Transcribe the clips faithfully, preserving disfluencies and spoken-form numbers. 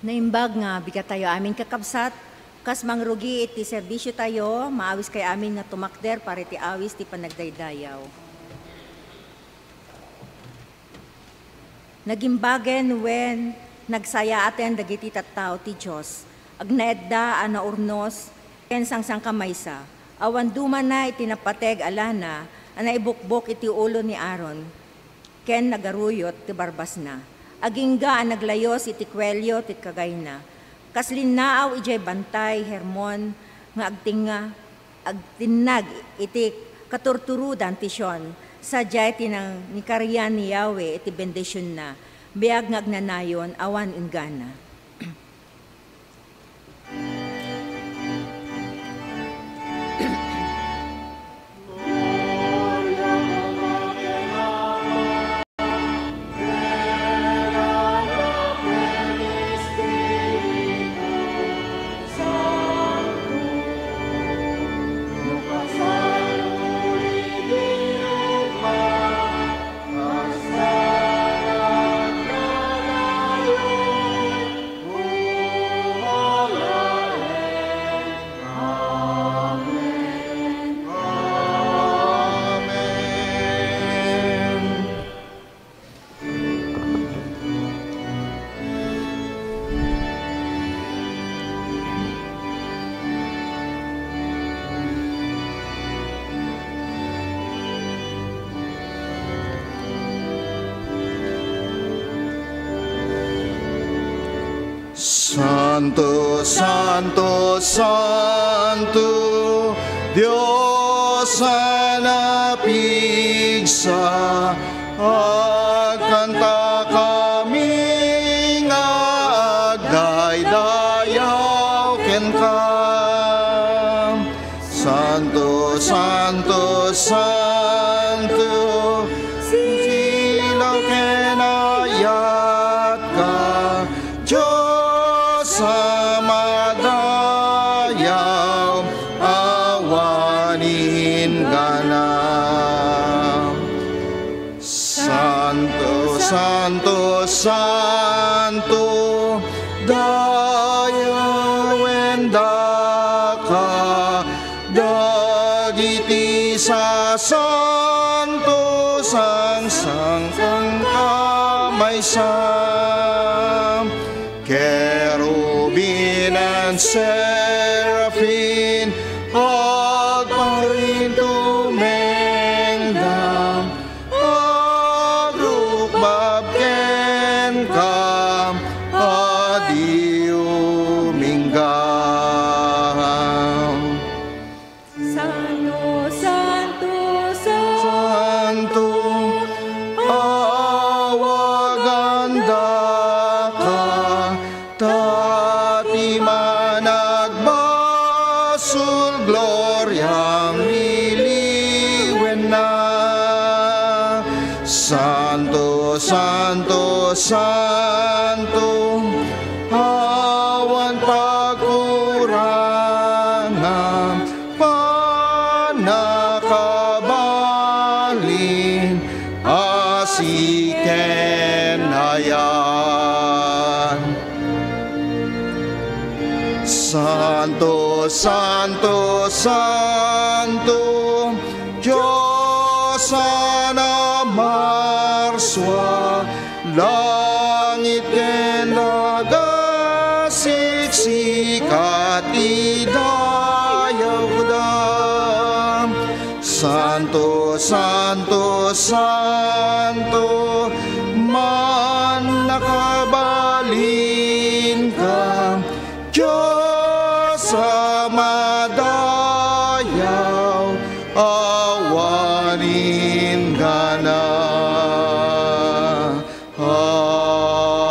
Naimbag nga bigatayo amin, kakabsat, kas mangrugi iti serbisiotayo, maawiskayo amin nga tumakder para iti awis ti panagdaydayaw. Nagimbagen wen nagsayaaten dagiti tattao ti Dios, agnaedda a naurnos ken sangsangkamaysa, awan dumana iti napateg a lana a naibukbok iti ulo ni Aaron, ken nagaruyot ti barbasna. Agingga a naglayus iti kuelio ti kagayna. Kas linnaaw idiay Bantay Hermon nga agtinga, agtinnag iti katurturodan ti Sion, sadiay ti nangikarian ni Yahweh iti bendisionna, biag nga agnanayon, awan inggana. Santo, santo, santo, Dios a napigsa, agkantakami nga agdaydayaw kenka. Santo, santo, santo, silaw ken ayatka, Dios a madayaw, awan inggana. Santo, santo, santo, dayawen daka dagiti sasanto, sangsangkamaysa. Kerubin and serafin, agparintumengda, agrukbab kenka, adi umingga. Santo, santo, santo, awagan daka, ta ti managbasol gloriam liliwenna. Santo, santo, santo, awan pagkurangan, pannakabalin a siken ayan. Santo, santo, santo, Dios a namarsua, langit ken daga, siksika ti dayawda. Santo, santo, santo, mannakabalinka, Dios a madayaw, awan inggana. Amen.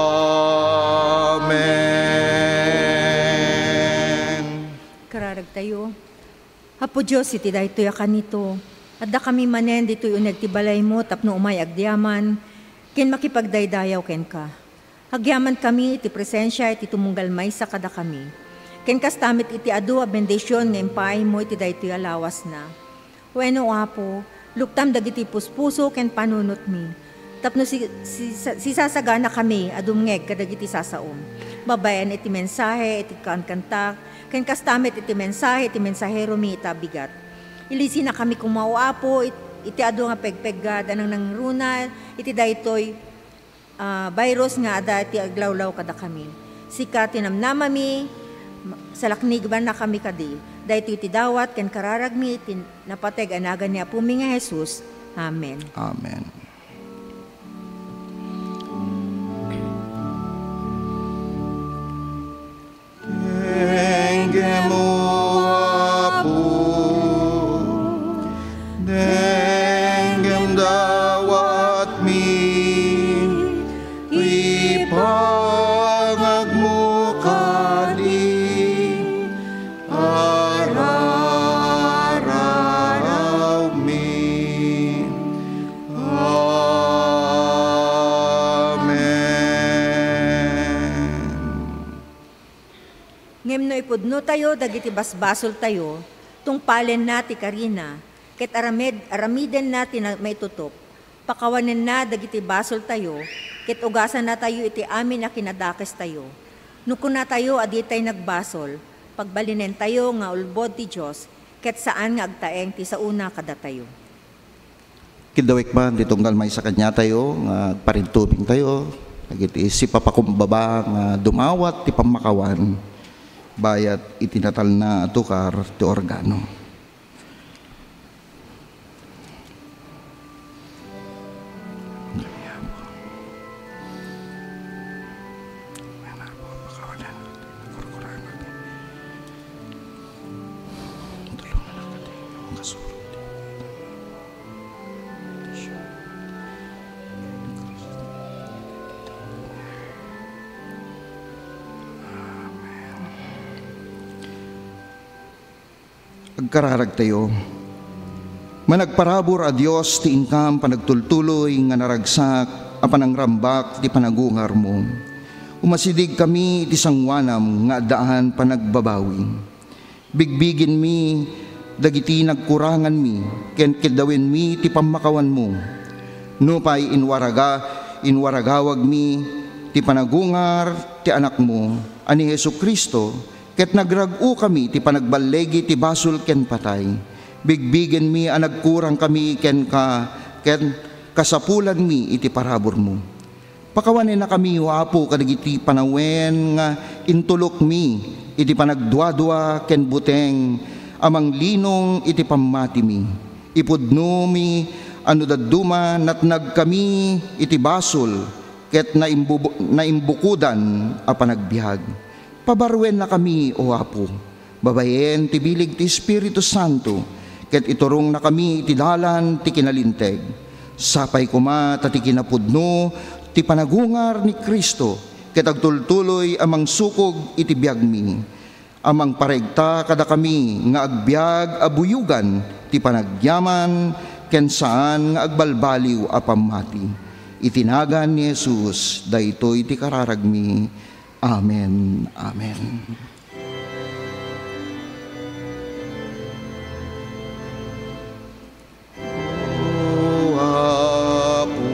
Kararagtayo. Apo Dios, iti daytoy a kanito, addakami manen ditoy uneg ti balaymo tapno umay agyaman ken makipagdaydayaw kenka. Agyamankami iti presensia iti tumunggal maysa kadakami. Ken kasta met iti adu a bendision nga impaaymo iti daytoy a lawasna. Wenno, Apo, luktam dagiti puspuso ken panunotmi, tapno si-, si-, sisasaganakami a dumngeg kadagiti sasaom. babaen iti mensahe iti kankanta, ken kasta met iti mensahe iti mensaheromi ita a bigat. Ilisinakami koma, O Apo, it-, iti adu nga pegpeggad a nangnangruna iti daytoy, ah, virus nga adda iti aglawlaw kadakami. Sika ti namnamami, salaknibannakami kadi. Daytoy ti dawat ken kararagmi iti napateg a nagan ni Apomi nga Jesus. Amen. Amen. Denggem, O Apo, denggem dawatmi, ipangagmo kadi, arararawmi. Amen. Ngem no ipudnotayo dagiti basbasoltayo, tungpalenna ti karina, ket aramed-, aramidenna ti na-, maitutup. Pakawanenna dagiti basoltayo, ket ugasannatayo iti amin a kinadakestayo. No kunatayo a ditay nagbasol, pagbalinentayo nga ulbod ti Dios, ket saan nga agtaeng ti saona kadatayo. Kiddawek man ti tunggal maysa kaniatayo nga agparintubingtayo dagiti sipapakumbaba nga dumawat ti pammakawan bayat iti natalna a tukar ti organo. Agkararagtayo. Managparabur a Dios ti inkam panagtultuloy nga naragsak a panangrambak ti panagungarmo. Umasidegkami iti sangoanam nga addaan panagbabawi. Bigbigenmi dagiti nagkuranganmi ken keddawenmi ti pammakawanmo. Nupay inwaraga-, inwaragawagmi ti panagungar ti Anakmo a ni Jesu-Cristo, ket nagrag-okami ti panagballigi ti basol ken patay. Bigbigenmi a nagkurangkami kenka, ken kasapulanmi iti paraburmo. Pakawanennakami, O Apo, kadagiti panawen nga intulokmi iti panagduadua ken buteng a manglinong iti pammatimi. Ipudnomi a no dadduma natnagkami iti basol ket naimbubo-, naimbukodan a panagbiag. Pabarruennakami, O Apo, babaen ti bileg ti Espiritu Santo, ket iturongnakami iti dalan ti kinalinteg. Sapay koma ta ti kinapudno ti panagungar ni Cristo, ket agtultuloy a mangsukog iti biagmi, a mangparegta kadakami nga agbiag a buyogan ti panagyaman ken saan nga agbalbaliw a pammati. Iti nagan ni Jesus, daytoy ti kararagmi. Amen. Amen. O Apo,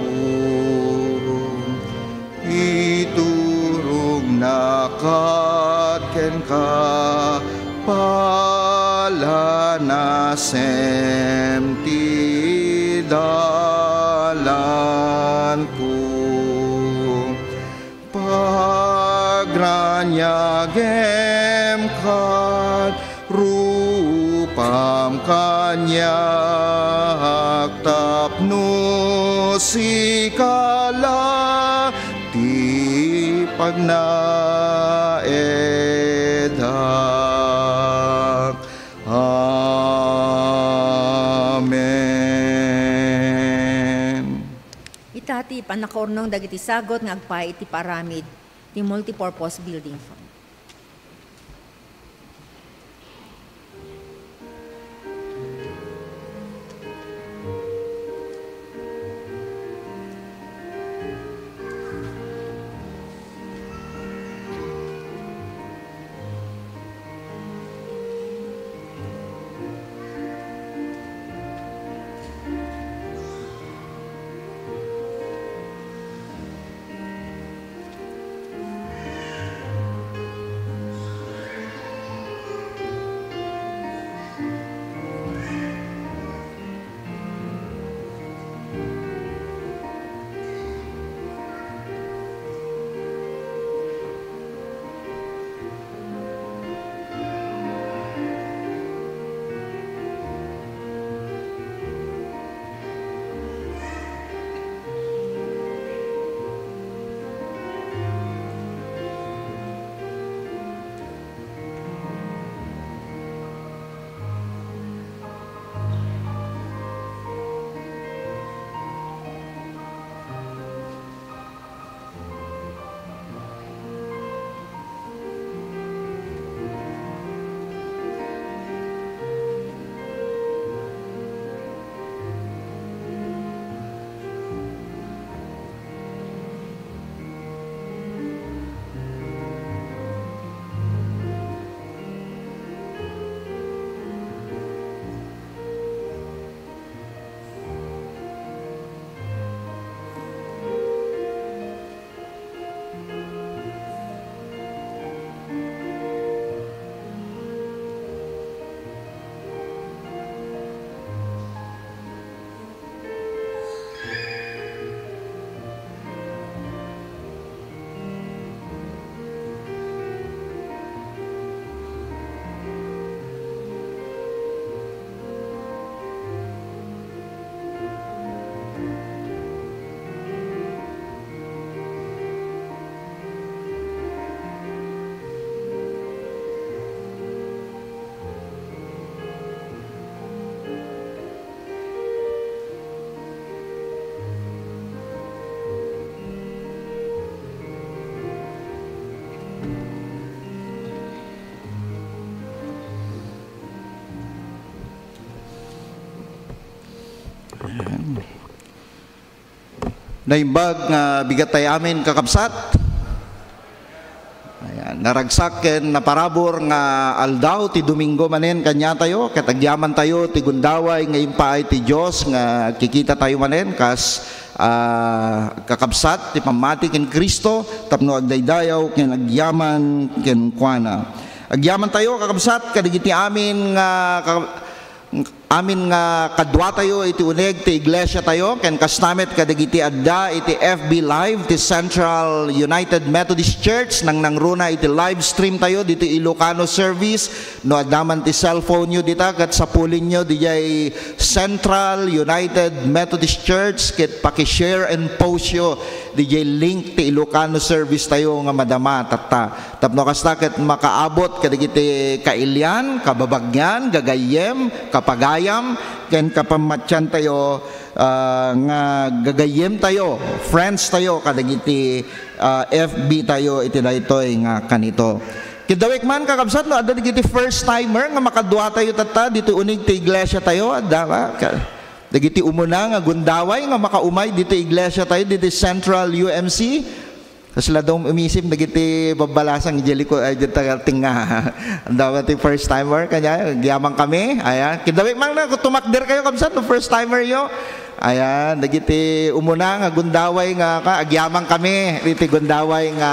iturongnak kenka, palanasem ti dalanko. Pagraniagem kad rupam kaniak tapno sika la ti pagnaedak. Amen. Ita ti pannakaurnong dagiti sagut nga agpaay iti paaramid ti Multipurpose Building Fund. Naimbag nga bigat tayo amin, kakabsat. Ayan, naragsak ken naparabur nga aldaw ti Domingo manen kaniatayo, ket agyaman tayo ti gundaway nga impaay ti Dios nga agkikita tayo manen kas, ah, kakabsat ti pammati ken Cristo tapno agdaydayaw ken agyaman kenkuana. Agyaman tayo, kakabsat, kadagiti amin nga ka-, amin nga kaduatayo iti uneg ti iglesia tayo, ken kasta met kadagiti adda iti F B Live ti Central United Methodist Church, nangnangruna iti live stream tayo ditoy Ilocano service. No adda man ti cellphone yo dita, ket sapulinyo diay Central United Methodist Church, ket paki-share and post yo diay link ti Ilocano service tayo nga madama tatta. Tapno kasta ket makaabot kadagiti kailian, kababagian, gagayyem, kapagayam, ken kapamatiantayo, ah, nga gagayyemtayo, friends tayo kadagiti, ah, F B tayo iti daytoy nga kanito. Kidawek man, kakabsat, no adda dagiti first timer nga makaduatayo tatta ditoy uneg ti iglesia tayo, adda ba? Ka-, dagiti umuna nga gundaway nga makaumay ditoy iglesia tayo, ditoy Central U M C. Kasla daw umisim dagiti babbalasang idiay liko-, ay, diay taga-, tinga. Anda ba ti first timer? Kanya, agyaman kami. Ayan. Kidawek man na, kung tumakder kayo, kabsat, no first timer yo. Ayan, dagiti umuna nga gundaway nga ka, agyaman kami. Diti gundaway nga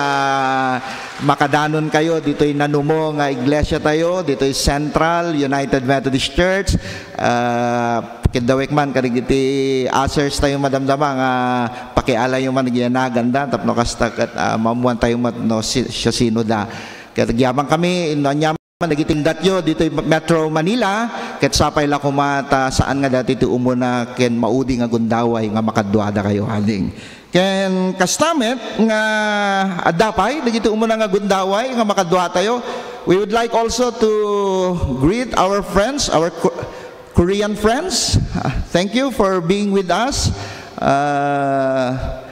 makadanon kayo. Ditoy nanumo nga iglesia tayo. Ditoy Central United Methodist Church. Ah, Kidawek man kadagiti ushers tayo madamdama nga pakialayo man iti naganda tapno kasta ket, ah, maammuan tayo met no si-, siasino da. Ket agyaman kami, no ania man dagiti indatyo ditoy Metro Manila, ket sapay la koma ta saan nga dayta ti umuna ken maudi nga gundaway nga makaduada kayo, ading. Ken kasta met nga adda pay dagiti umuna nga gundaway nga makaduatayo. We would like also to greet our friends, our Ko-, Korean friends. Uh, thank you for being with us. Uh,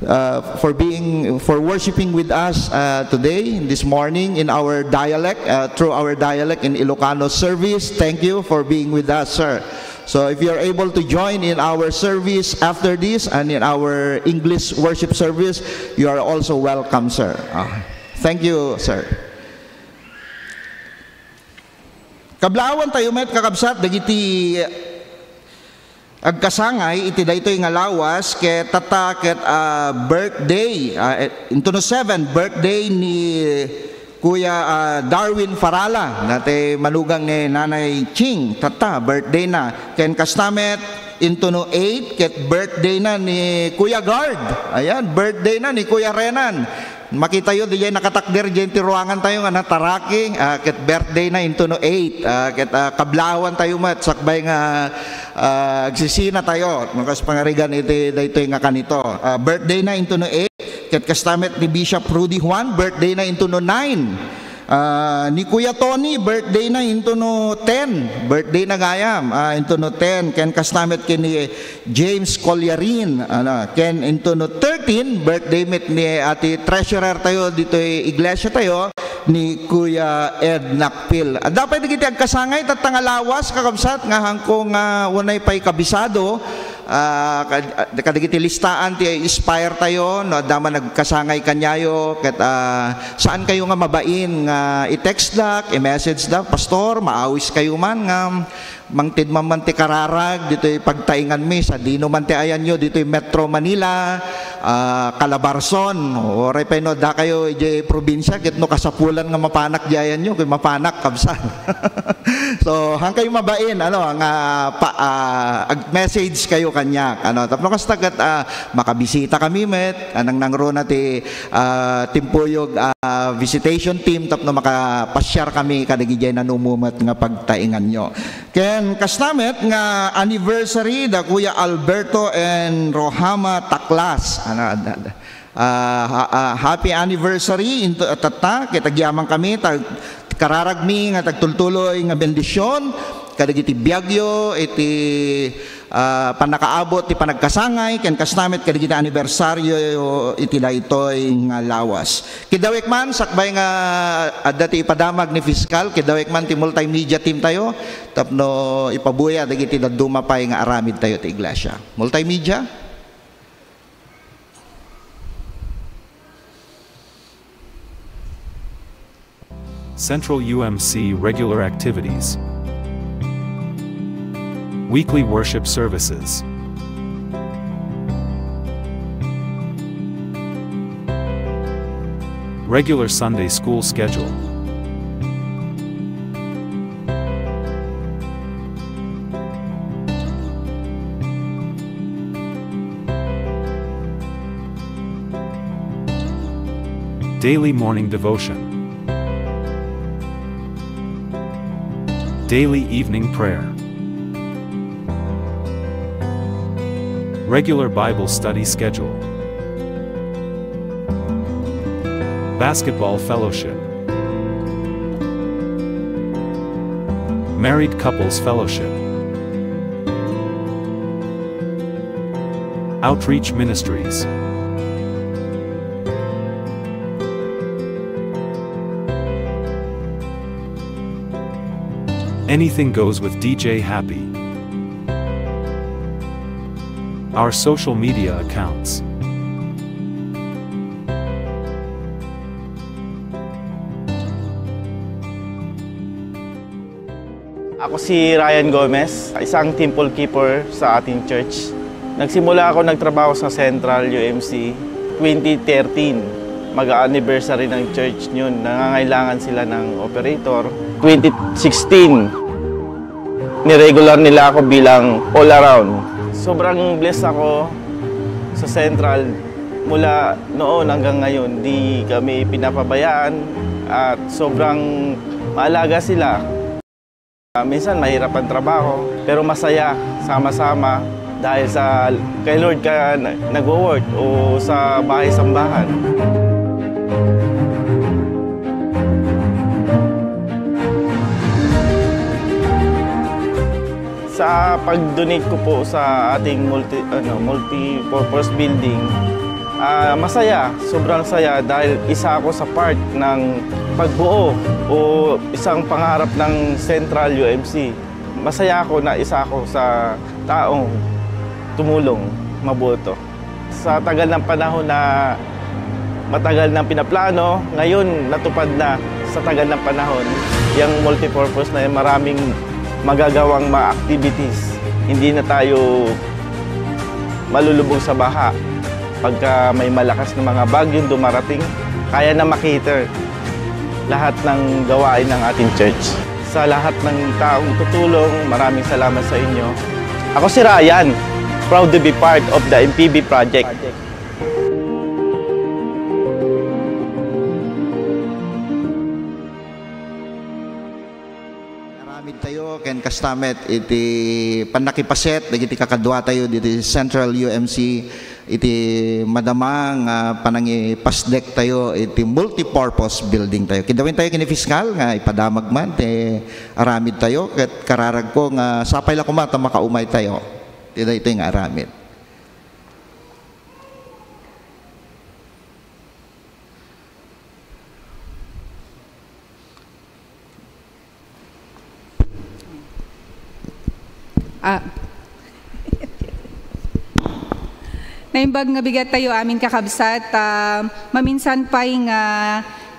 uh, for being, for worshiping with us, uh, today, this morning, in our dialect, uh, through our dialect in Ilocano service. Thank you for being with us, sir. So if you are able to join in our service after this and in our English worship service, you are also welcome, sir. Ah, thank you, sir. Kablaawan tayo met, kakabsat, dagiti agkasangay iti daytoy nga lawas, ket tatta ket, ah, birthday, ah, eh, intono seven, birthday ni Kuya, ah, Darwin Farala, daytoy manugang ni Nanay Ching, tatta, birthday na. Ken kasta met, intono eight, ket birthday na ni Kuya Guard. Ayan, birthday na ni Kuya Renan. Makitayo, diay nakatakder diay ti ruangan tayo nga nataraki, ah, ket birthday na intono eight. Ah, ket, ah, kablaawan tayo met, sakbay nga, ah, agsisina tayo, no, kas pangarigan iti daytoy nga kanito. Ah, birthday na intono eight. Ket kasta met ni Bishop Rudy Juan, birthday na intono nine. Ah, ni Kuya Tony, birthday na intono ten. Birthday na gayam, ah, intono ten. Ken kasta met ken ni James Collarin, ano, ken intono thirteen, birthday met ni ati treasurer tayo ditoy iglesia tayo, ni Kuya Ed Nakpil. Adda pay dagiti agkasangay tatta nga lawas, kakabsat, nga hangko nga unay pay kabisado, ah, kad-, kadagiti listaan ti Inspire tayo, no, adda man agkasangay kaniayo, ket, ah, saan kayo nga mabain nga i-text dak, i-message dak, "Pastor, maawis kayo man nga mangted man man ti kararag ditoy pagtainganmi, sadino man ti ayanyo ditoy Metro Manila, ah, Calabarzon, uray pay no adda kayo idiay probinsia, ket no kasapulan nga mapanak di ayanyo, ket mapanak, kabsat." So, han kayo mabain, ano, nga pa-, ah, ag-message kayo kaniak, ano, tapno kasta ket, ah, makabisita kami met, ah, nangnangruna ti, ah, Timpuyog, ah, visitation team tapno makapasiar kami kadagiti nanumumet nga pagtainganyo. Ken kasta met nga anniversary da Kuya Alberto and Rohama Taklas. Ano, da-, da-, ah, ha-, ah, happy anniversary into, tatta, ket agyaman kami, tag-, kararagmi nga tagtultuloy nga bendision. kadagiti biagyo iti, ah, pannakaabut ti panagkasangay ken kasta met kadagiti anibersario iti daytoy nga lawas. Kiddawek man, sakbay nga adda ti ipadamag ni Fiskal, kiddawek man ti multimedia team tayo tapno ipabuya dagiti dadduma pay nga aramid tayo ti iglesia. Multimedia? Central U M C regular activities. Weekly worship services. Regular Sunday school schedule. Daily morning devotion. Daily evening prayer. Regular Bible study schedule. Basketball fellowship. Married couples fellowship. Outreach ministries. Anything goes with D J Happy. Our social media accounts. Ako si Ryan Gomez, isang temple keeper sa ating church. Nagsimula ako nagtrabaho sa Central U M C twenty thirteen. Mag-anniversary ng church yun. Nangangailangan sila ng operator. Twenty sixteen, niregular nila ako bilang all around. Sobrang blessed ako sa Central. Mula noon hanggang ngayon, di kami pinapabayaan at sobrang maalaga sila. Ah, minsan mahirap ang trabaho, pero masaya, sama-sama, dahil sa kay Lord ka na-, nagwo-work o sa bahay sambahan. Sa pag-donate ko po sa ating multi, ano, multi-purpose building, ah, masaya, sobrang saya dahil isa ako sa part ng pagbuo o isang pangarap ng Central U M C. Masaya ako na isa ako sa taong tumulong mabuo to. Sa tagal ng panahon na matagal nang pinaplano, ngayon natupad na sa tagal ng panahon. Yang multipurpose na yan, maraming magagawang mga activities. Hindi na tayo malulubog sa baha. Pagka may malakas na mga bagyong dumarating, kaya na makater lahat ng gawain ng ating church. Sa lahat ng taong tutulong, maraming salamat sa inyo. Ako si Ryan, proud to be part of the M P B project. Aramid tayo ken kasta met iti pannakipaset dagiti kakadua tayo diti Central U M C iti madama nga panangipasdek tayo iti multipurpose building tayo. Kiddawin tayo ken ni Fiskal nga ipadamag man ti aramid tayo ket kararagko nga sapay la koma ta makaumay tayo ti daytoy nga aramid. Ah. Naimbag nga bigat tayo amin, kakabsat. Ah, maminsan pay nga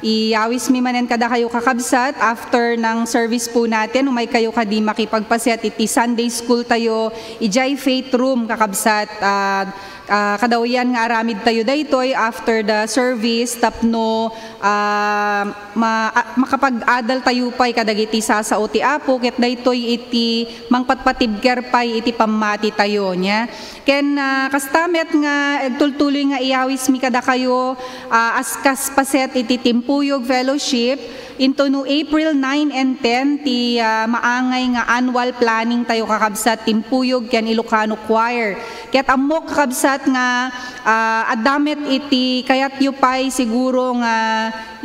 iyawis mi manen kadakayo, kakabsat. After ng service po natin, umay kayo kadi makipagpasiat iti Sunday school tayo, ijay faith room, kakabsat. Ah, ah, kadawyan nga aramid tayo daytoy after the service tapno, ah, ma-, a-, makapag-adal tayo pay kadagiti sasao ti Apo, ket daytoy iti mangpatpatibker pay iti pammati tayo, nia. Ken, ah, kasta met nga agtultuloy nga iyawis mi kadakayo, ah, as kas paset iti Timpuyog Fellowship, Into no April nine and ten ti, ah, maangay nga annual planning tayo, kakabsat, timpuyog ken Ilocano Choir. Ket ammok, kakabsat, nga, ah, adda met iti kayatyo pay siguro nga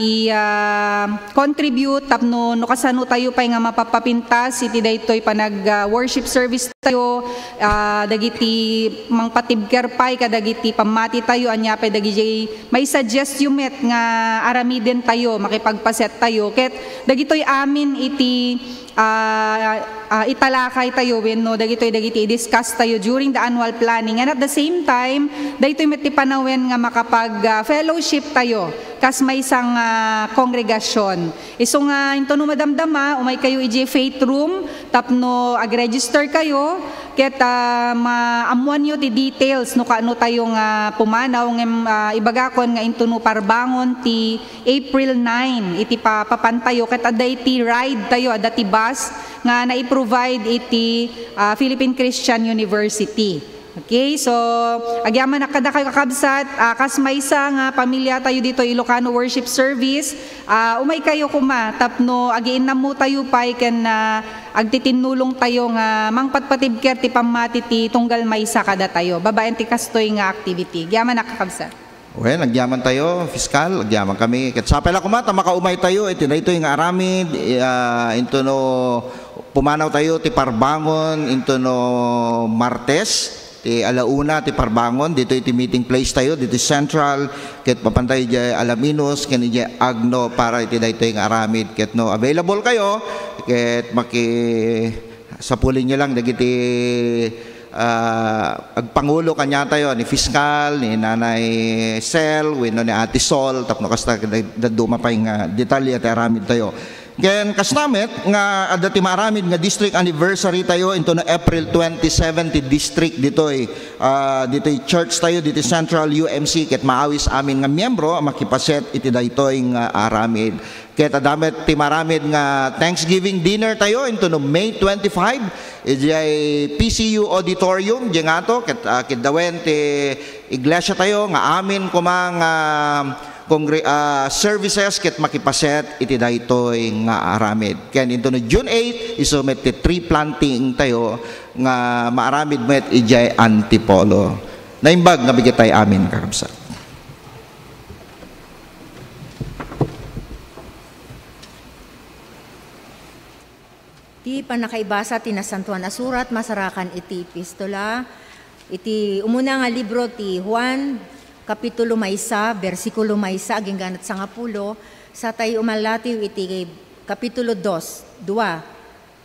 i, ah, contribute tapno no kasano tayo pay nga mapapapintas iti daytoy panag, ah, worship service tayo, ah, dagiti mangpatibker pay kadagiti pammati tayo, ania pay dagiti maisuggest yo met nga aramiden tayo, makipagpaset tayo, ket dagitoy amin iti, ah, ah, italakay tayo wenno dagitoy dagiti i-discuss tayo during the annual planning. And at the same time, daytoy met ti panawen nga makapag, ah, fellowship tayo kas maysa nga kongregasyon. Isu nga into no madamdama, umay kayo idiay faith room tapno ag-register kayo ket, ah, maammuanyo ti details no kaano tayo nga pumanaw ngem, ah, ibagakon nga into no parbangon ti April nine iti pa-, papan tayo ket adda iti ride tayo, adda ti bus nga nai-provide iti, ah, Philippine Christian University. Okay, so agyamanak kadakayo, kakabsat, ah, kas maysa nga pamilya tayo ditoy Ilocano Worship Service, ah, umay kayo koma tapno agiinnammo tayo pay ken, ah, agtitinnulong tayo nga mangpatpatibker ti pammati ti tunggal maysa kadatayo babaen ti kastoy nga activity. Agyamanak, kakabsat. Wen, agyaman tayo, Fiskal, agyaman kami. Ket sapay la koma ta makaumay tayo iti daytoy nga aramid, ah, into no pumanaw tayo ti parbangon into no Martes, ti ala una ti parbangon, ditoy ti meeting place tayo, ditoy Central, ket mapan tayo idiay Alaminos, ken idiay Agno para iti daytoy nga aramid. Ket no available kayo, ket maki-, sapulin nyo lang dagiti, ah, agpangulo kaniatayo, ni Fiskal, ni Nanay Sel, wenno ni Ate Sol, tapno kasta, dadduma pay nga detalye ti aramid tayo. Ken kasta met nga adda ti maaramid nga district anniversary tayo into no April twenty-seven ti district ditoy, ah, ditoy church tayo, ditoy Central U M C, ket maawis amin nga miyembro a makipaset iti daytoy nga aramid. Ket adda met ti maaramid nga Thanksgiving dinner tayo into no May twenty-five, idiay P C U Auditorium, diay ngato, ket, ah, kiddawen ti iglesia tayo nga amin koma nga congre-, ah, services ket makipaset iti daytoy nga aramid. Ken into no June eight, isu met ti tree planting tayo nga maaramid met idiay Antipolo. Naimbag nga bigat tayo amin, kakabsat. Ti pannakaibasa ti Nasantoan a Surat masarakan iti epistola, iti umuna nga libro ti Juan, kapitulo maysa, bersikulo maysa agingga iti sangapulo, sa tayo umallatiw iti kapitulo dos, dua,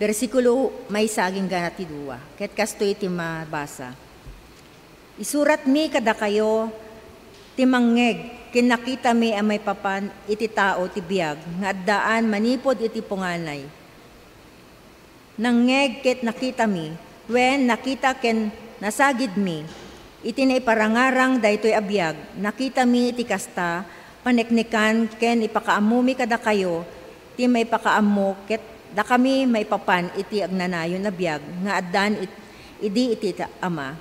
bersikulo maysa agingga iti dua. Ket kastoy ti mabasa. Isuratmi kadakayo ti mangngeg ken nakitami a maipapan iti tao ti biag nga addaan manipud iti punganay. Nangngeg ket nakitami, wen, nakita ken nasagidmi. Iti naiparangarang daytoy a biag, nakitami iti kasta, paneknekan ken ipakaammomi kadakayo ti maipakaammo ket dakami maipapan iti agnanayon a biag nga addan it-, idi iti Ama.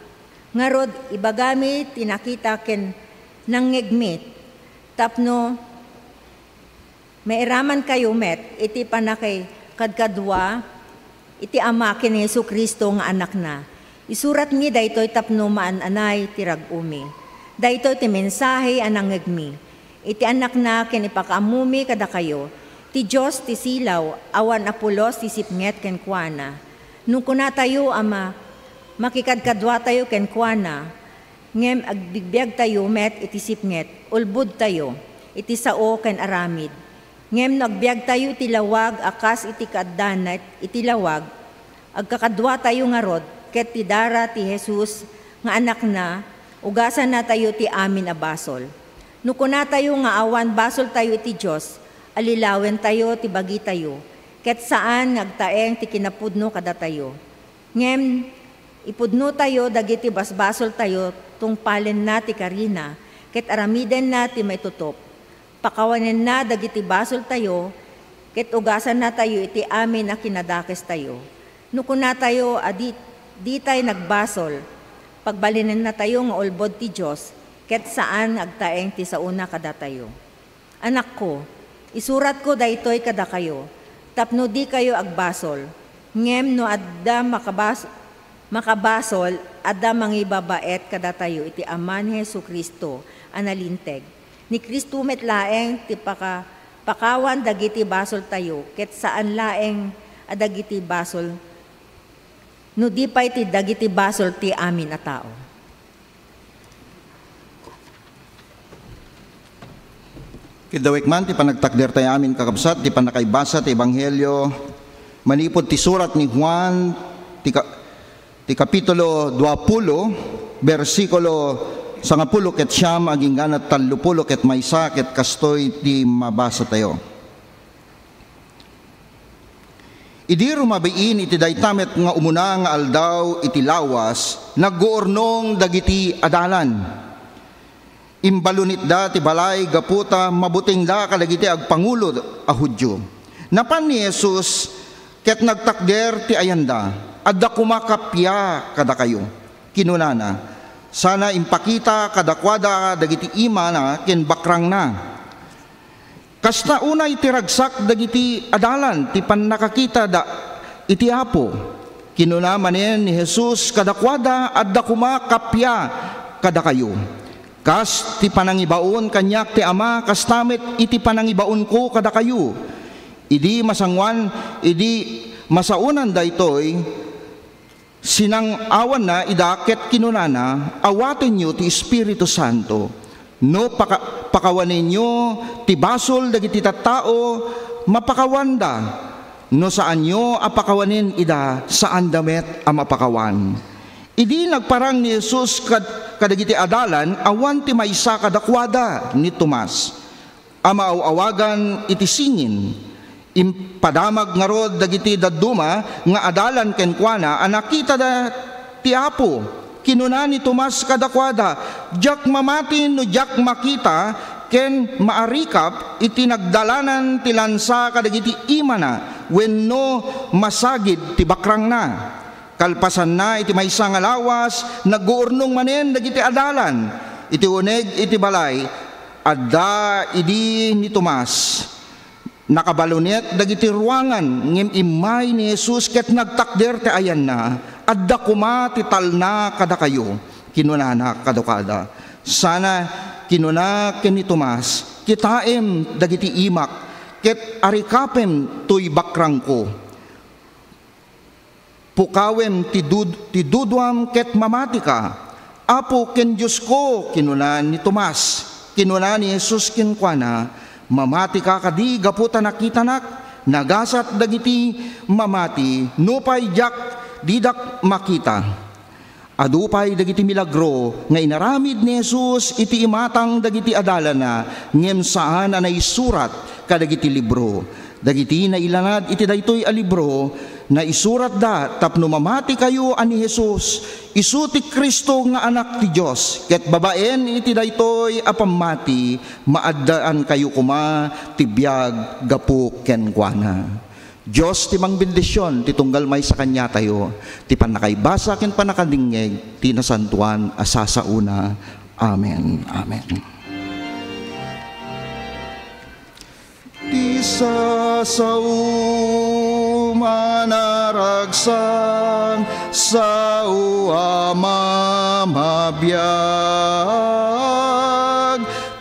Ngarud, ibagami ti nakita ken nangngegmi, tapno mairamankayo met iti pannakikadkadua iti Ama ken ni Jesu-Cristo nga Anakna. Isuratmi daytoy tapno maan-anay ti rag-omi. Daytoy ti mensahe a nangngegmi iti Anakna ken ipakaammomi kadakayo, ti Dios ti silaw, awan a pulos ti sipnget kenkuana. No kunatayo a ma-, makikadkaduatayo kenkuana, ngem agbibiagtayo met iti sipnget, ulbodtayo iti sao ken aramid. Ngem no agbiagtayo iti lawag a kas iti kaaddana iti lawag, agkakaduatayo ngarud ket ti dara ti Jesus nga Anakna, ugasannatayo ti amin a basol. No kunatayo nga awan basoltayo iti Dios, allilawentayo ti bagitayo, ket saan nga agtaeng ti kinapudno kadatayo. Ngem ipudnotayo dagiti basbasoltayo tungpalenna ti karina, ket aramidenna ti maitutop. Pakawanenna dagiti basoltayo, ket ugasannatayo iti amin a kinadakestayo. No kunatayo a di, ditay nagbasol, pagbalinennatayo nga ulbod ti Dios, ket saan nga agtaeng ti saona kadatayo. Anakko, Isuratko daytoy kadakayo tapno dikayo agbasol. Ngem no adda makabas-, makabasol, adda mangibabaet kadatayo iti Ama ni Jesu-Cristo a nalinteg. Ni Cristo met laeng ti paka-, pakawan dagiti basoltayo, ket saan laeng a dagiti basol, no di pay ti dagiti basol ti amin a tao. Kiddawek man ti panagtakder tayo amin, kakabsat, ti pannakaibasa ti Ebanghelio manipud ti surat ni Juan, ti ka-, ti kapitulo duapulo, bersikulo sangapulo ket siam, agingga na tallopulo ket maysa, ket kastoy ti mabasa tayo. Idi rumabiin iti dayta met nga umuna nga aldaw iti lawas, nagguurnong dagiti adalan. Imbalunitda ti balay gapu ta mabutengda kadagiti agpangulo a Judio. Napan ni Jesus ket nagtakder ti ayanda. "Adda koma kappia kadakayo," kinunana. Sana impakita kadakuada dagiti imana ken bakrangna. Kasta unay ti ragsak dagiti adalan ti pannakakitada iti Apo. Kinuna manen ni Jesus kadakuada, "Adda koma kappia kadakayo. Kas ti panangibaon kaniak ti Ama, kasta met iti panangibaonko kadakayo." Idi masanguan, idi masaonan daytoy, sinang-awanna ida ket kinunana, "Awatenyo ti Espiritu Santo. No paka-, pakawanenyo ti basol dagiti tattao, mapakawanda. No saanyo a pakawanen ida, saanda met a mapakawan." Idi nagparang ni Jesus kad-, kadagiti adalan, awan ti maysa kadakuada ni Tomas a maaw-awagan iti Singin. Impadamag ngarud dagiti dadduma nga adalan kenkuana a nakitada ti Apo. Kinuna ni Tomas kadakuada, "Diak mamati no diak makita ken maarikap iti nagdalanan ti lansa kadagiti imana wenno masagid ti bakrangna." Kalpasanna iti maysa nga lawas, nagguurnong manen dagiti adalan. Iti uneg iti balay, adda idi ni Tomas. Nakabalunet dagiti ruangan, ngem immay ni Jesus ket nagtakder ti ayanna. "Adda koma ti talna kadakayo," kinunana kadakuada. Sana kinuna ken ni Tomas, "Kitaem dagiti imak, ket arikapem toy bakrangko. Pukawem ti dud-, ti duduam ket mamatika, Apo ken Diosko," kinuna ni Tomas. Kinuna ni Jesus kenkuana, "Mamatika kadi gapu ta nakitanak? Nagasat dagiti mamati, nupay diak, didak makita." Adu pay dagiti milagro nga inaramid ni Jesus iti imatang dagiti adalanna, ngem saan a naisurat kadagiti libro. Dagiti nailanad iti daytoy a libro, naisuratda tapno mamatikayo a ni Jesus isu ti Cristo nga Anak ti Dios, ket babaen iti daytoy a pammati, maaddaankayo koma ti biag gapu kenkuana. Dios ti mangbendision ti tunggal maysa kaniatayo, ti pannakaibasa ken pannakadingngeg ti nasantoan a sasaona. Amen. Amen. Ti sasaom a naragsak, sao a mamabiag.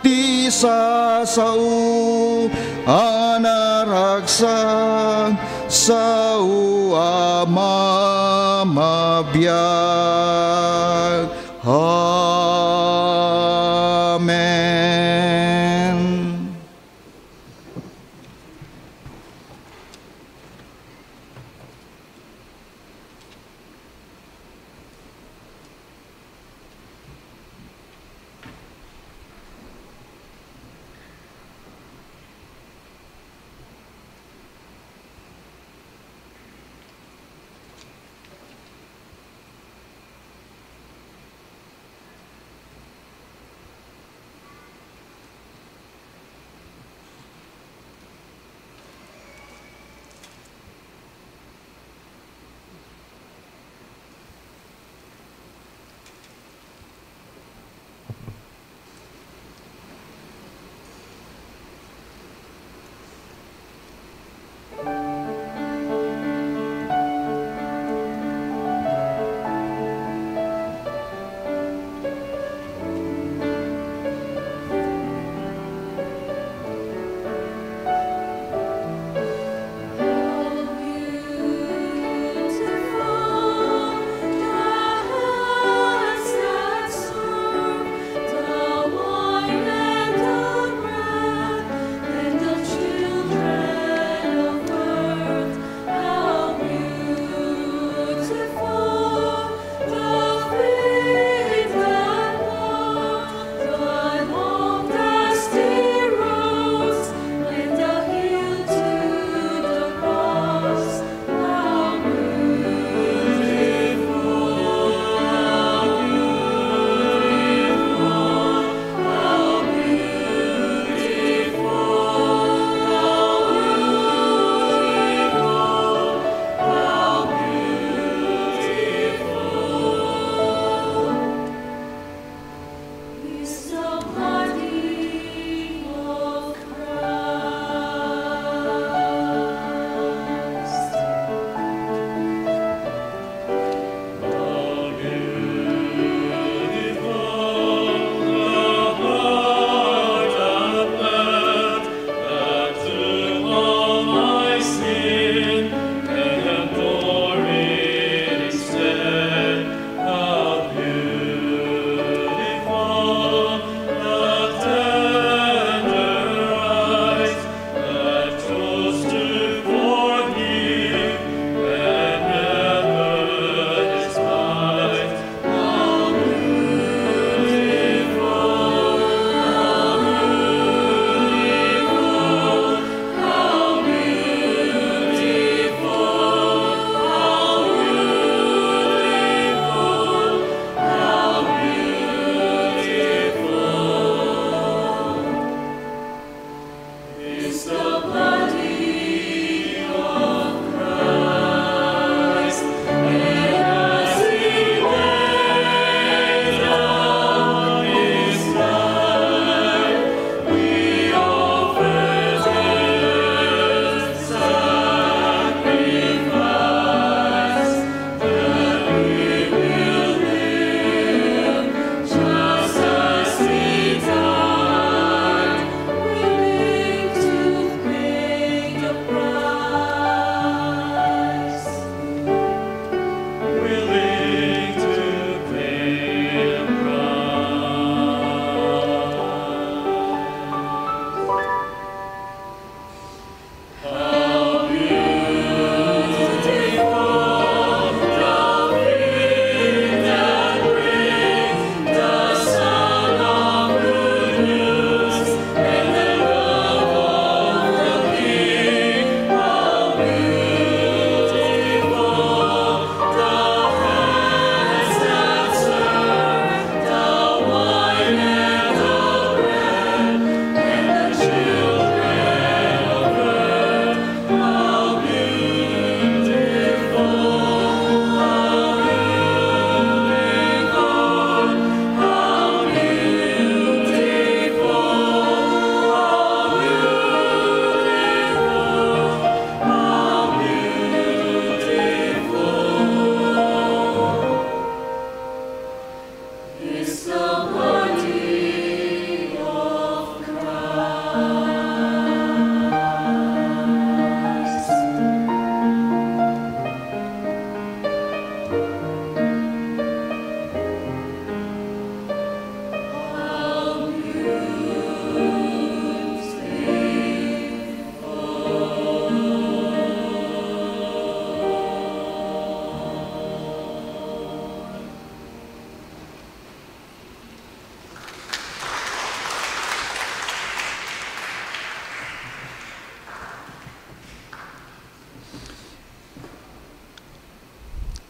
Ti sasaom a naragsak, sao a mamabiag. Amen.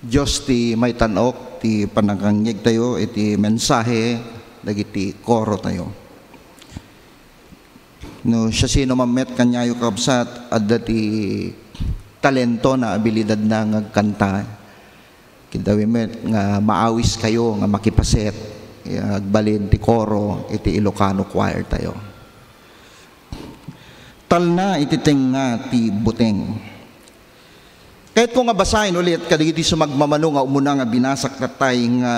Dios ti maitan-ok ti pannakangngegtayo iti mensahe dagiti korotayo. No siasino man met kaniayo, kabsat, adda ti talentona, abilidadna nga agkanta. Kintawi met nga maawiskayo nga makipaset, ya, agbalin ti koro iti Ilocano choir tayo. Talna iti tengnga ti buteng. Kayatko nga basaen ulit kadagiti sumagmamano nga umuna nga binasak tattay nga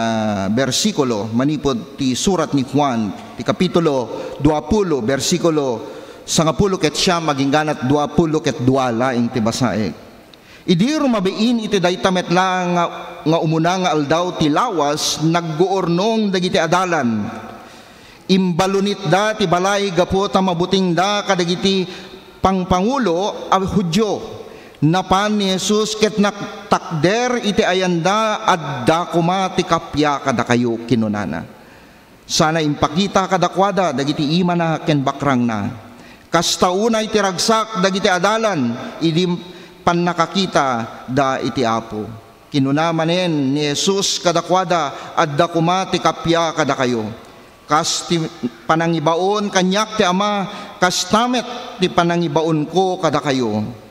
bersikulo manipud ti surat ni Juan, ti kapitulo duapulo, bersikulo sangapulo ket siam agingganat duapulo ket dua laeng ti basaek. Idi rumabiin iti dayta met la nga, nga umuna nga aldaw ti lawas, nagguurnong dagiti adalan. Imbalunitda ti balay gapu ta mabutingda kadagiti pangpangulo a Judio. Napan ni Jesus ket nagtakder iti ayanda. "Adda koma ti kappia kadakayo," kinunana. Sana impakita kadakuada dagiti imana ken bakrangna. Kasta unay ti ragsak dagiti adalan idi pannakakitada iti Apo. Kinuna manen ni Jesus kadakuada, "Adda koma ti kappia kadakayo. Kas ti panangibaon kaniak ti Ama, kasta met ti panangibaonko kadakayo."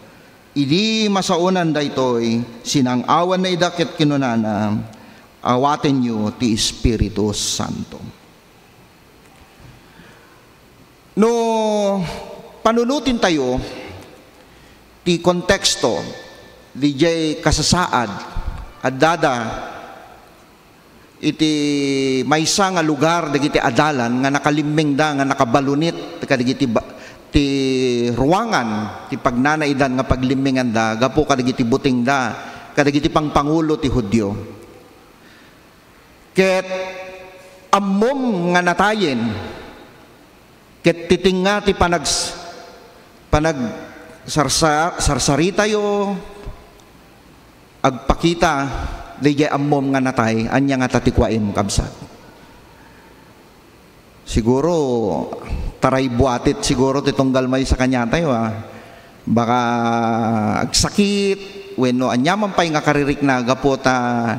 Idi masaonan daytoy, sinang-awanna ida ket kinunana, "Awatenyo ti Espiritu Santo." No panunotintayo ti konteksto, diay kasasaad, addada iti maysa nga lugar dagiti adalan nga nakalimmingda, nga nakabalunit kadagiti ba-, ti ruangan, ti pagnanaidan nga paglimminganda gapu kadagiti butengda, kadagiti pangpangulo ti Judio. Ket ammom nga natayen, ket ti tengnga ti panags-, panag-, sarsa-, sarsaritayo, agpakita, diay ammom nga natay, ania ngata ti kuaem, kabsat? Siguro, taray buatit siguro ti tunggal maysa kaniatayo, a. Baka agsakit, wenno aniaman pay nga karirikna gapu ta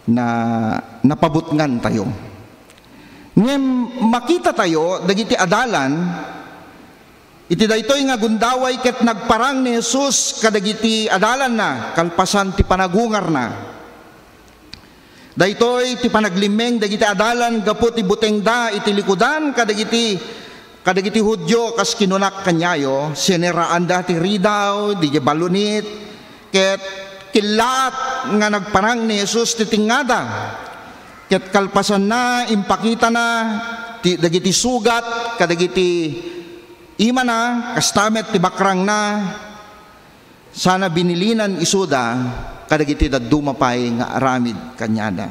na-, napabutngantayo. Ngem makitatayo dagiti adalan iti daytoy nga gundaway ket nagparang ni Jesus kadagiti adalanna kalpasan ti panagungarna. Daytoy ti panaglimming dagiti adalan gapu ti butengda iti likudan kadagiti, kadagiti Judio, kas kinunak kaniayo, siniraanda ti ridaw, diay balunit, ket killaat nga nagparang ni Jesus ti tengngada. Ket kalpasanna, impakitana ti, dagiti sugat kadagiti imana, kasta met ti bakrangna, sana binilinan isuda kadagiti dadduma pay nga aramid kaniada.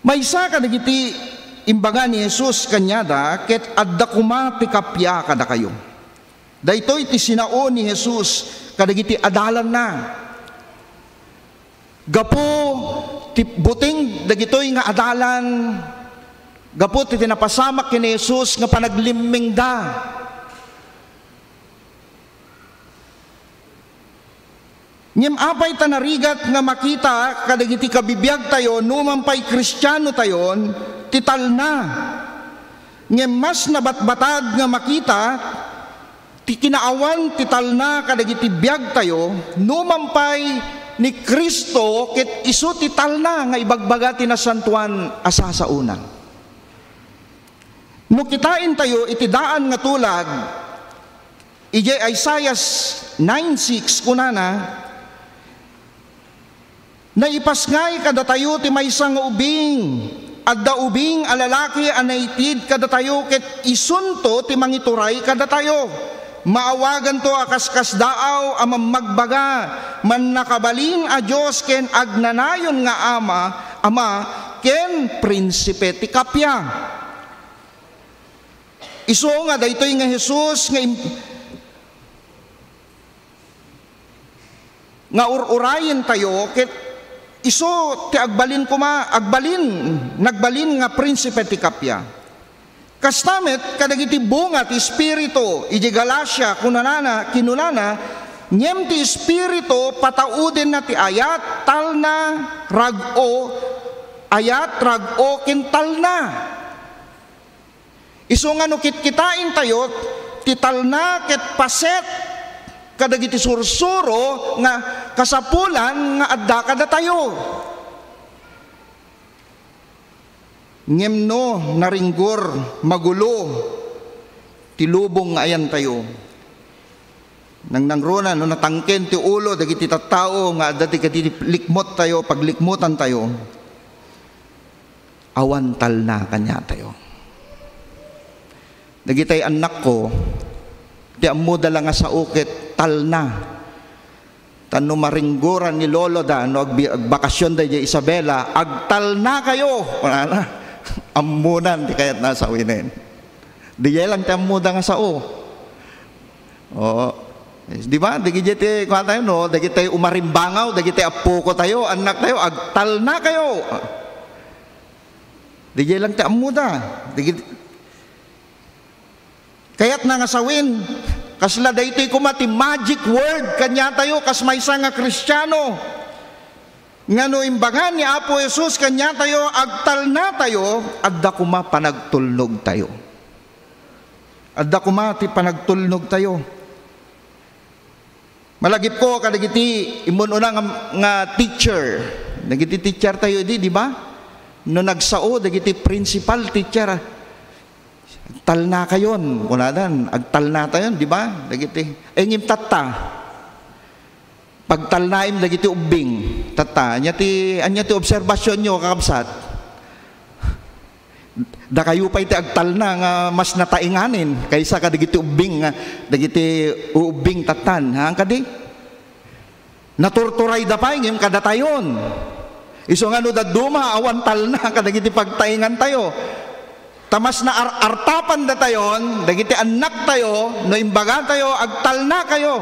Maysa kadagiti imbaga ni Jesus kaniada, ket adda koma ti kappia kadakayo. Daytoy ti sinao ni Jesus kadagiti adalanna. Gapu ti buteng dagitoy nga adalan, gapu ti, ti napasamak ken ni Jesus nga panaglimmingda. Ngem apay ta narigat nga makita kadagiti kabibiagtayo, numan pay Kristianotayon, ti talna? Ngem mas nabatbatag nga makita ti kinaawan ti talna kadagiti biagtayo, numan pay ni Cristo ket isu ti talna nga ibagbaga ti Nasantoan a Sasaona. No kitaentayo iti daan nga tulag, idiay Isaiah nine six, kunana, "Naipasngay kadatayo ti maysa nga ubing. Adda ubing a lalaki a naitid kadatayo ket isunto ti mangituray kadatayo. Maawaganto a kaskasdaaw a mammagbaga, Mannakabalin a Dios ken Agnanayon nga Ama, Ama, ken Prinsipe ti Kappia." Isu nga daytoy nga Jesus nga im-, nga ur-urayentayo, ket isu ti agbalin koma, agbalin, nagbalin nga prinsipe ti kappia. Kasta met kadagiti bunga ti Espiritu, idiay Galacia, kunanana, kinunana, Ngem ti Espiritu, pataudenna ti ayat, talna, rag-o, ayat, rag-o, ken talna. Isu nga no kitkitaentayo, ti talna ket paset kadagiti sursuro nga kasapulan nga adda kadatayo. Ngem no naringgor, magulo ti lubong nga ayantayo, nangnangruna no natangken ti ulo dagiti tattao nga adda ti kadi likmottayo, paglikmotantayo, awan talna kaniatayo. Dagitay annakko, ti ammoda la nga sao ket talna. Ta no maringgoran ni loloda, no agbi-, agbakasion da idiay Isabela, "Agtalnakayo," kunana. Ammonan ti kayatna a sawinen. Diay lang ti ammoda nga sao. Oo. Di ba? Dagiti ti, kuan tayo, no? Dagiti umarimbangaw, dagiti appokotayo, annaktayo, "Agtalnakayo." Diay lang ti ammoda. Dagiti, kayatna nga sawin, kasla daytoy koma ti magic word kaniatayo kas maysa nga Kristiano, nga no imbagan ni Apo Jesus kaniatayo, agtalnatayo, adda koma panagtulnogtayo. Adda koma ti panagtulnogtayo. Malagipko kadagiti immun-una nga, nga teacher. Dagiti teacher tayo idi, di ba? No nagsao dagiti principal teacher, "Talnakayon," kunadan, "Agtalnatayon," di ba? Dagiti, ay, ngem tatta, pagtalnaem dagiti ubbing. Tatta, ania ti, ania ti obserbasionyo, kakabsat? Dakayo pay ti agtalna nga mas nataenganen kaysa kadagiti ubbing nga, dagiti uubbing tattan. Ha, kadi? Naturturayda pay ngem kadatayon. Isu nga no dadduma, awan talna kadagiti pagtaengantayo. Ta mas naar-artapandatayon dagiti annaktayo no imbagatayo, "Agtalnakayo."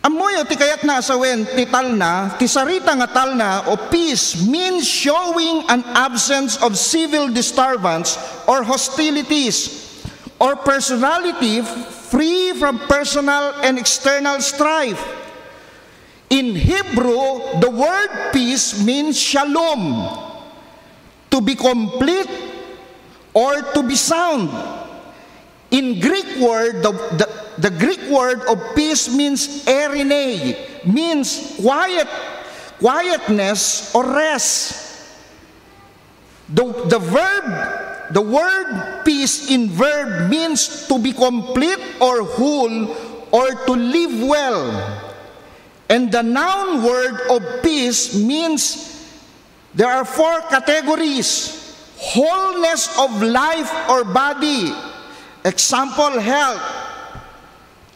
Ammoyo ti kayatna a sawen ti talna, ti sarita nga talna o peace means showing an absence of civil disturbance or hostilities or personality free from personal and external strife. In Hebrew, the word peace means shalom, to be complete or to be sound. In Greek word, the, the, the Greek word of peace means eirene, means quiet, quietness or rest. The, the verb, the word peace in verb means to be complete or whole or to live well. And the noun word of peace means there are four categories: wholeness of life or body, example, health.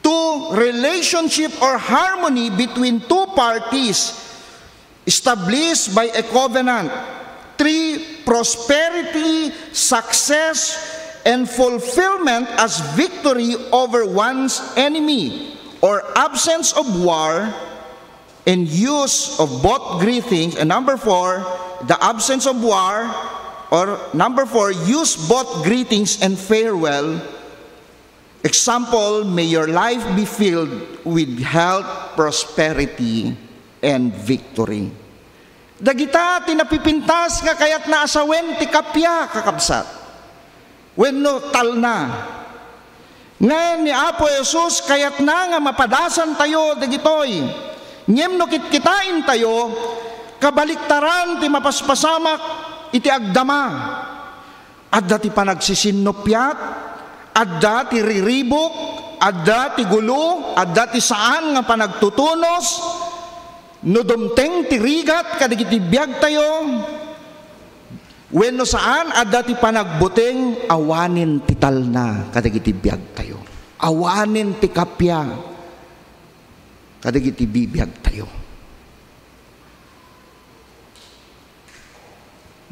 Two, relationship or harmony between two parties established by a covenant. Three, prosperity, success, and fulfillment as victory over one's enemy or absence of war and use of both greetings. And number four, the absence of war, or number four, use both greetings and farewell. Example, may your life be filled with health, prosperity, and victory. Dagita ti napipintas nga kayatna a sawen ti kappia, kakabsat, wenno talna. Nga ni Apo Jesus, kayatna nga mapadasantayo dagitoy. Ngem no kitkitaentayo, kabaliktaran ti mapaspasamak iti agdama. Adda ti panagsisinnuppiat, adda ti riribuk, adda ti gulo, adda ti saan nga panagtutunos. No dumteng ti rigat kadagiti biagtayo wenno saan, adda ti panagbuteng, awanen ti talna kadagiti biagtayo. Awanen ti kappia kadagiti bibiagtayo.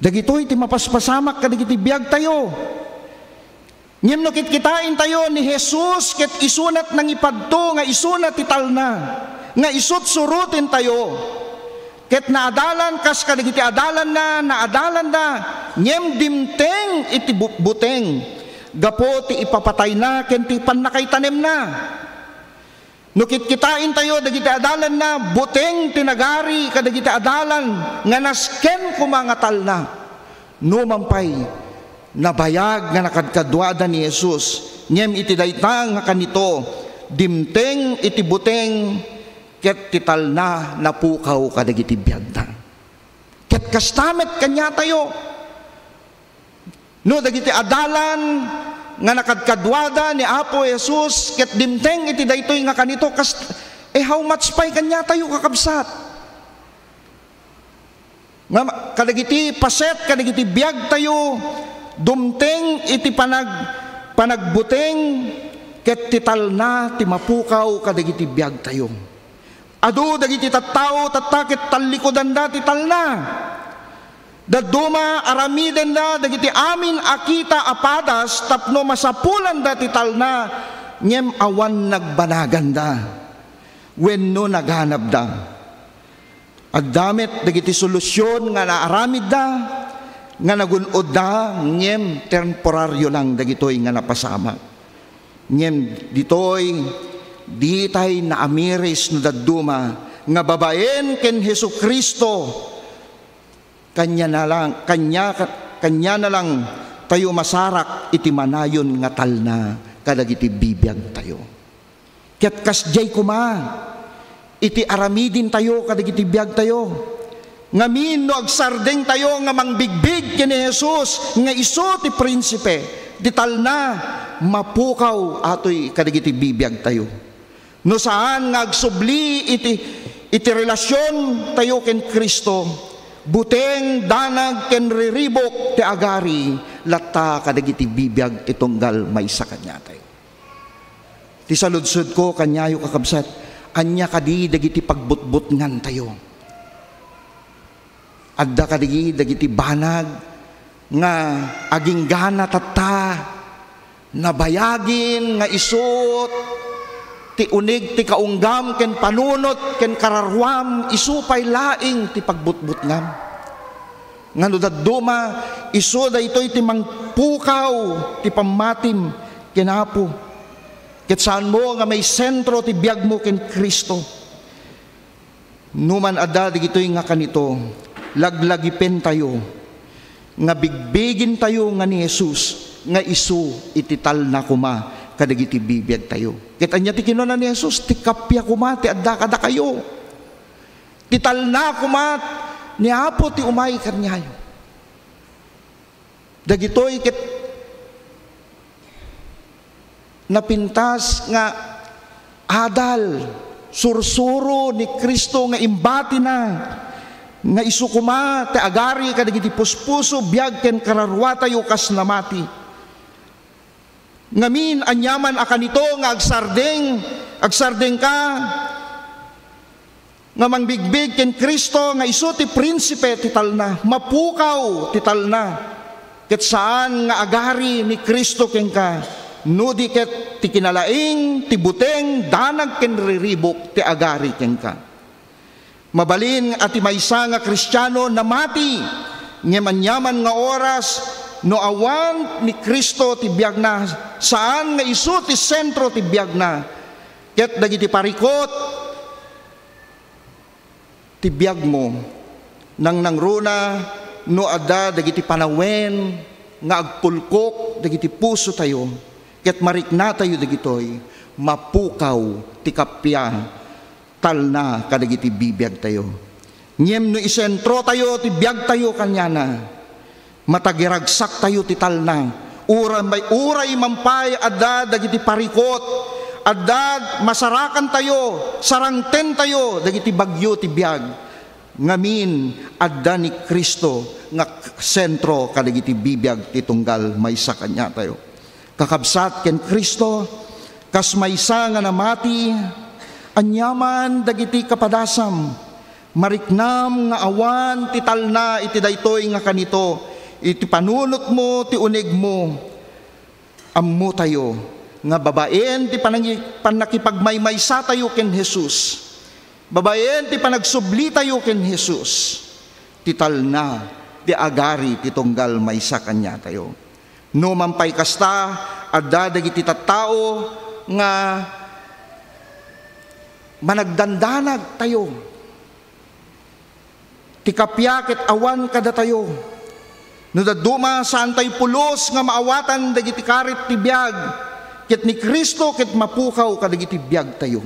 Dagitoy ti mapaspasamak kadagiti biagtayo. Ngem no kitkitaentayo ni Jesus ket isunat nangipadto nga isuna ti talna, nga isut surotentayo. Ket naadalan kas kadagiti adalanna, naadalanda, ngem dimteng iti bu-, buteng. gapu ti ipapatayna ken ti pannakaitanemna. No kitkitaentayo dagiti adalanna, buteng ti nagari kadagiti adalan nga nasken koma nga talna. Numan pay, nabayag nga nakadkaduada ni Jesus, ngem iti dayta nga kanito, dimteng iti buteng ket ti talna napukaw kadagiti biagna. Ket kasta met kaniatayo. No dagiti adalan nga nakadkaduada ni Apo Jesus ket dimteng iti daytoy nga kanito, kas-, eh, how much pay kaniatayo, kakabsat? Nga ma-, kadagiti paset, kadagiti biagtayo, dumteng iti panag-, panagbuteng ket ti talna ti mapukaw kadagiti biagtayo. Adu dagiti tattao tatta ket tallikudanda ti talna. Dadduma, aramidenda dagiti amin a kita a padas tapno masapulanda ti talna, ngem awan nagbanaganda wenno naganabda. Adda met dagiti solusion nga naaramidda, nga nagun-odda, ngem temporario lang dagitoy nga napasamak. Ngem ditoy, ditay naamiris no dadduma nga babaen ken Jesu-Cristo, kaniana lang, kania-, kaniana lang tayo masarak iti manayon nga talna kadagiti bibiagtayo. Ket kasdiay koma iti aramidentayo kadagiti biagtayo. Ngamin no agsardengtayo nga mangbigbig ken ni Jesus nga isu ti prinsipe, ti talna, mapukaw atoy kadagiti bibiagtayo. No saan nga agsubli iti, iti relasiontayo ken Cristo, buteng, danag, ken riribuk ti agari latta kadagiti bibiag ti tunggal maysa kaniatayo. Ti saludsodko kaniayo, kakabsat, ania kadi dagiti pagbutbutngantayo? Adda kadi dagiti banag nga aginggana tatta, nabayagin nga isu ti uneg ti kaunggam ken panunot ken kararuam, isu pay laeng ti pagbutbutngam. Nga no dadduma, isu daytoy ti mangpukaw ti pammatim ken Apo. Ket saanmo nga maisentro ti biagmo ken Cristo. Numan adda dagitoy nga kanito, laglagipentayo nga bigbigentayo nga ni Jesus nga isu iti talna koma kadagiti bibiagtayo. Ket ania ti kinuna ni Jesus? Ti kappia koma ti adda kadakayo. Ti talna koma ni Apo ti umay kaniayo. Dagitoy ket napintas nga adal, sursuro ni Cristo nga imbatina nga isu koma ti agari kadagiti puspuso, biag ken kararuatayo kas namati. Ngamin, aniaman a kanito nga agsardeng, agsardengka nga mangbigbig ken Cristo nga isu ti prinsipe ti talna, mapukaw ti talna, ket saan nga agari ni Cristo kenka, no di ket ti kinalaing, ti buteng, danag ken riribuk ti agari kenka. Mabalin a ti maysa nga Kristiano namati, ngem aniaman nga oras, no awan ni Cristo ti biagna, saan nga isu ti sentro ti biagna, ket dagiti parikut ti biagmo, nangnangruna no adda dagiti panawen nga agpulkok dagiti pusotayo, ket mariknatayo dagitoy, mapukaw ti kappia talna kadagiti bibiagtayo. Ngem no isentrotayo ti biagtayo kaniana, matagiragsaktayo ti talna. Uray, uray man pay adda dagiti parikut, adda masarakantayo, sarangtentayo dagiti bagyo ti biag. Ngamin, adda ni Cristo nga sentro kadagiti bibiag ti tunggal maysa kaniatayo. Kakabsat ken Cristo, kas maysa nga namati, aniaman dagiti kapadasam, mariknam nga awan ti talna iti daytoy nga kanito, iti panunotmo, ti unegmo. Ammotayo nga babaen ti panangi-, pannakipagmaymaysatayo ken Jesus, babaen ti panagsublitayo ken Jesus, ti talna ti agari ti tunggal maysa kaniatayo. No man pay kasta, adda dagiti tattao nga managdandanagtayo. Ti kappia ket awan kadatayo. No dadduma, saantayo pulos nga maawatan dagiti karit ti biag, ket ni Cristo ket mapukaw kadagiti biagtayo.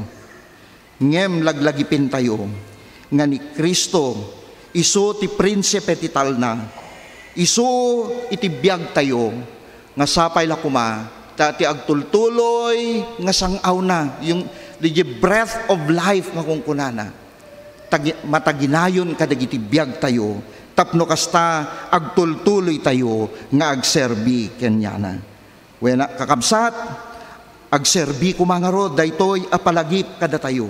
Ngem laglagipentayo nga ni Cristo isu ti prinsipe ti talna, isu iti biagtayo, nga sapay la koma ta ti agtultuloy nga sang-awna, yung the breath of life nga kunkunana, tagi-, mataginayon kadagiti biagtayo, tapno kasta agtultuloytayo nga agserbi kenkuana. Wen, kakabsat, agserbi koma ngarud daytoy a palagip kadatayo,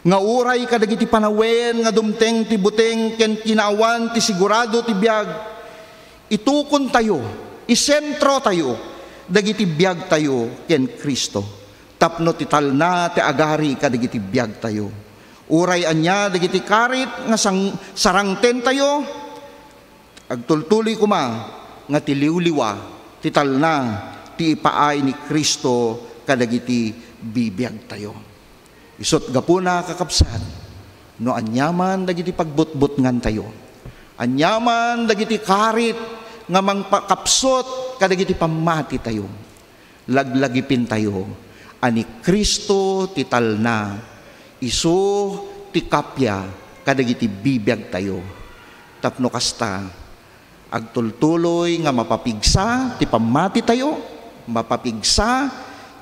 nga uray kadagiti panawen nga dumteng ti buteng ken kinaawan ti sigurado ti biag, itukontayo, isentrotayo dagiti biagtayo ken Cristo, tapno ti talna ti agari kadagiti biagtayo. Uray ania dagiti karit nga sang-, sarangtentayo, agtultuloy koma nga ti liwliwa ti talna ti ipaay ni Cristo kadagiti bibiagtayo. Isut' gapuna, kakabsat, no aniaman dagiti pagbutbutngantayo, aniaman dagiti karit nga mangpakapsut kadagiti pammatitayo, laglagipentayo a ni Cristo ti talna, isu ti kappia kadagiti bibiagtayo. Tapno kasta, agtultuloy nga mapapigsa ti pammatitayo, mapapigsa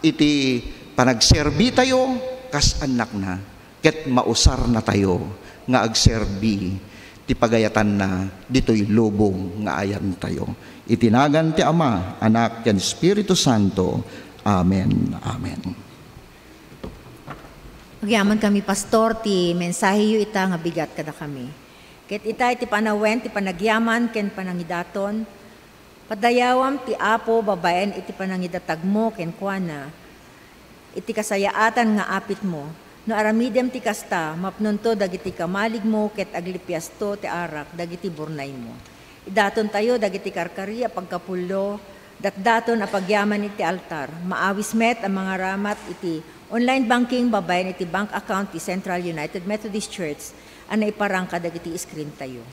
iti panagserbitayo kas annakna, ket mausarnatayo nga agserbi ti pagayatanna ditoy lubong nga ayantayo. Iti nagan ti Ama, Anak, ken Espiritu Santo. Amen. Amen. Agyamankami, Pastor, ti mensaheyo ita nga bigat kadakami. Ket ita iti panawen ti panagyaman ken panangidaton, padayawam ti Apo babaen iti panangidatagmo kenkuana, iti kasayaatan nga apitmo. No aramidem ti kasta, mapnonto dagiti kamaligmo ket aglipiasto ti arak dagiti burnaymo. Idatontayo dagiti karkari a pagkapullo, datdaton a pagyaman iti altar. Maawis met a mangaramat iti online banking babaen iti bank account ti Central United Methodist Church a naiparang kadagiti screen tayo.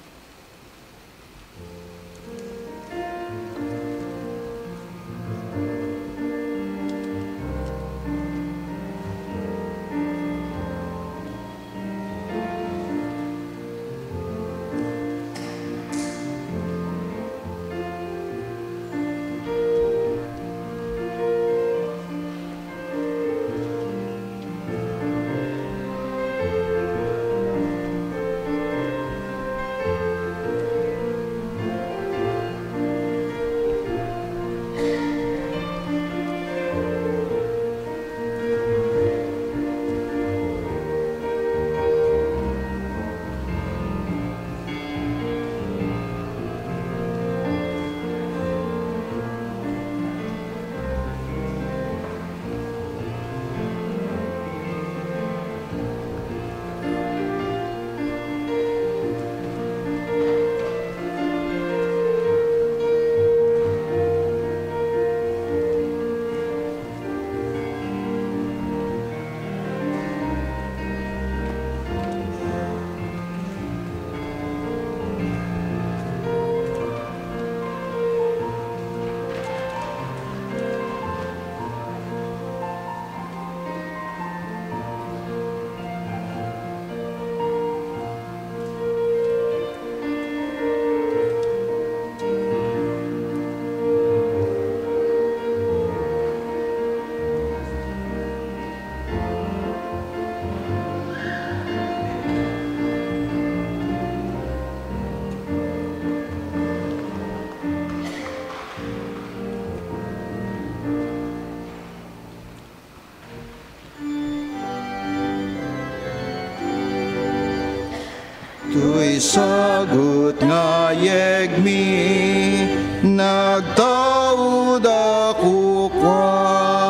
Toy sagut nga yegmi, nagtaud a kukuam,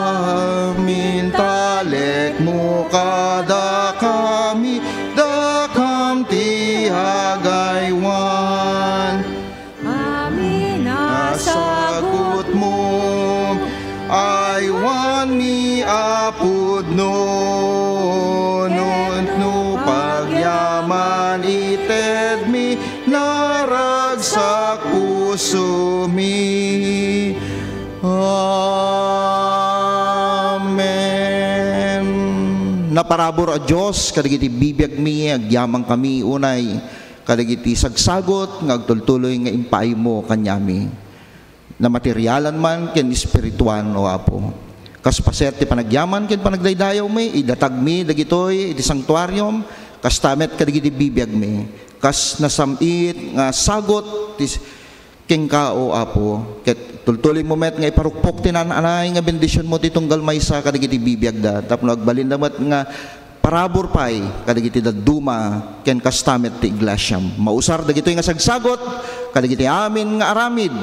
intalekmo kadakami, dakam ti agaywan. Amin a Pudno, no, no, pagyaman itedmi, naragsak pusomi. Amen. Naparabur a Dios, kadagiti bibiagmi, agyamankami unay kadagiti sagsagot nga agtultuloy nga impaaymo kaniami. Namaterialan man ken espirituan, O Apo. Kas paset ti panagyaman ken panagdaydayawmi, idatagmi dagitoy iti santuarium, kasta met kadagiti bibiagmi. Kas nasam-it nga sagot ti kenka, O Apo, ket tultuloymo met nga iparukpok ti naan-anay nga bendisionmo ti tunggal maysa kadagiti bibiagda, tapno agbalinda met nga parabur pay kadagiti dadduma, ken kasta met ti iglesiam. Mausar dagitoy nga sagsagot kadagiti amin nga aramid,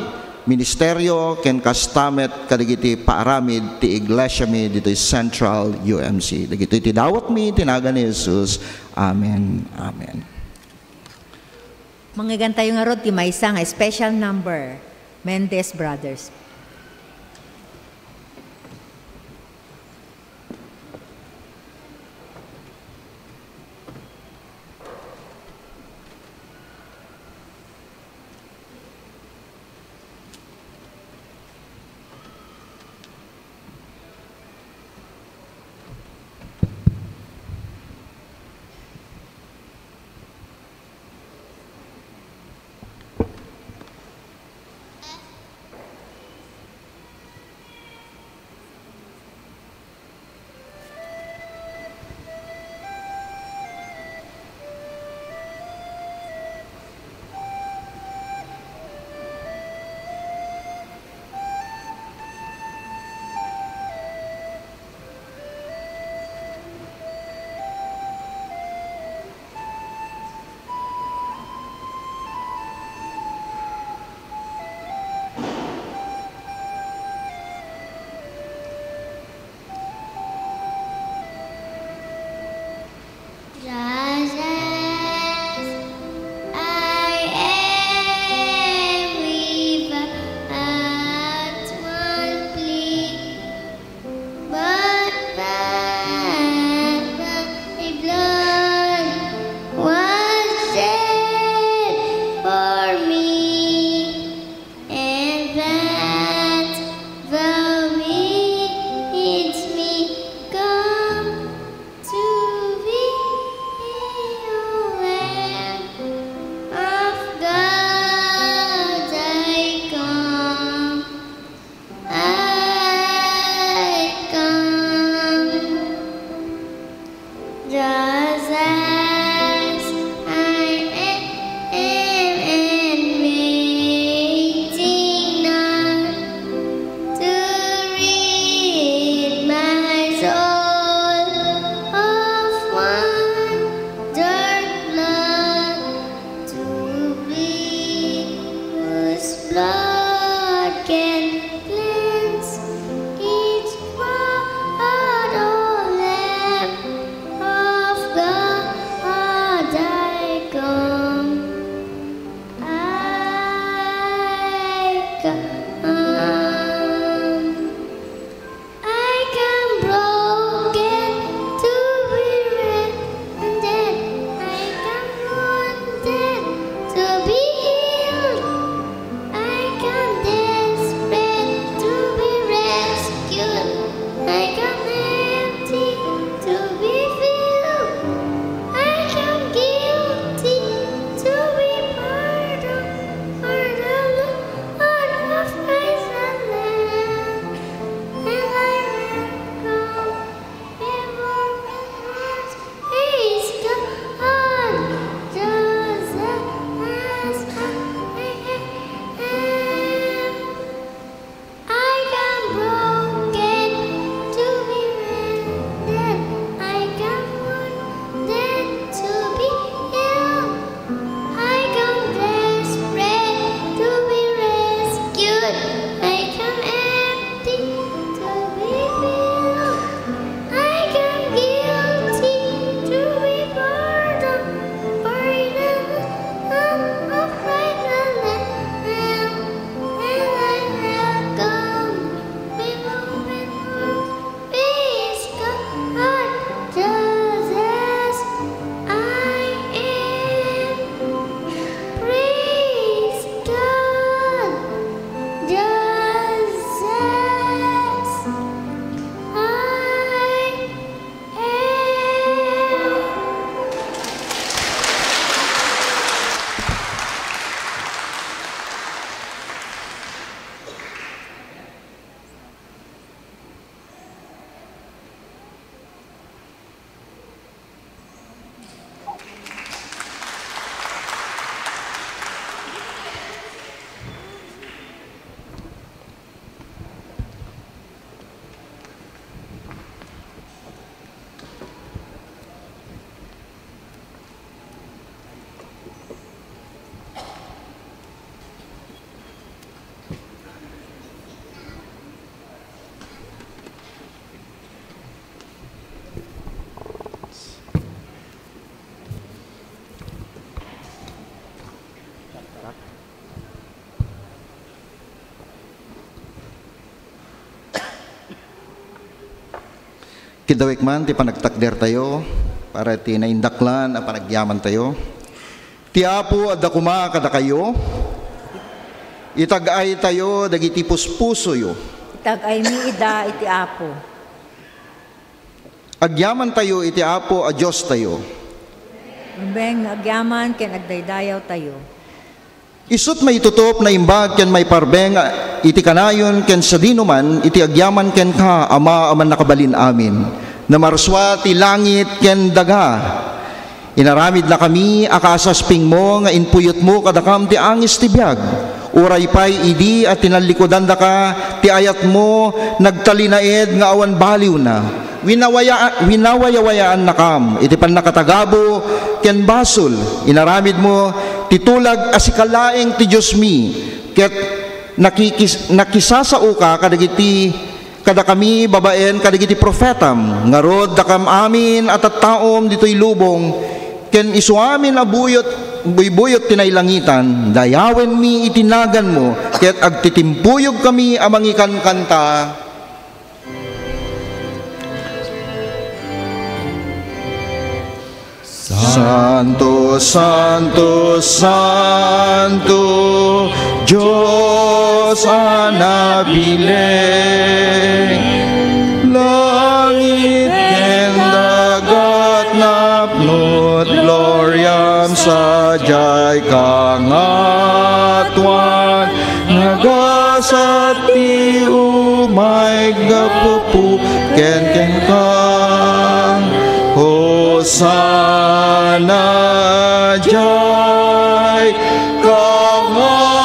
ministerio, ken kasta met kadagiti paaramid ti iglesiami ditoy Central U M C. Dagitoy ti dawatmi, iti nagan ni Jesus. Amen. Amen. Mangngeggantayo ngarud ti maysa nga special number, Mendez Brothers. Kidawek man ti panagtakdertayo para ti naindaklan a panagyamantayo. Ti Apo adda koma kadakayo. Itag-aytayo dagiti puspusoyo. Itag-aymi ida iti Apo. Agyamantayo iti Apo a Diostayo. Rumbeng nga agyaman ken agdaydayawtayo. Isut' maitutup, naimbag ken maiparbeng iti kanayon ken sadinoman iti agyaman kenka, Ama a Mannakabalin-amin. Namarsua ti langit ken daga. Inaramidnakami a kaasaspingmo nga inpuyotmo kadakam ti angis ti biag. Uray pay idi a tinallikudandaka ti ayatmo, nagtalinaed nga awan baliwna. Winawaya-, winawayawayaannakam iti pannakatagabo ken basol. Inaramidmo ti tulag a sika laeng ti Diosmi, ket nakikis-, nakisasaoka kadagiti, kadakami babaen kadagiti profetam. Ngarud, dakam amin a tattaom ditoy lubong, ken isu amin a buyot, buybuyot ti nailangitan, dayawenmi iti naganmo, ket agtitimpuyogkami a mangikankanta. Santo, santo, santo, Dios a nabileng. Langit ken dagat napno't gloriam, sadiay kangatuan. Nagasat ti umay gapu ken kenka. Hosanna diay kangatuan.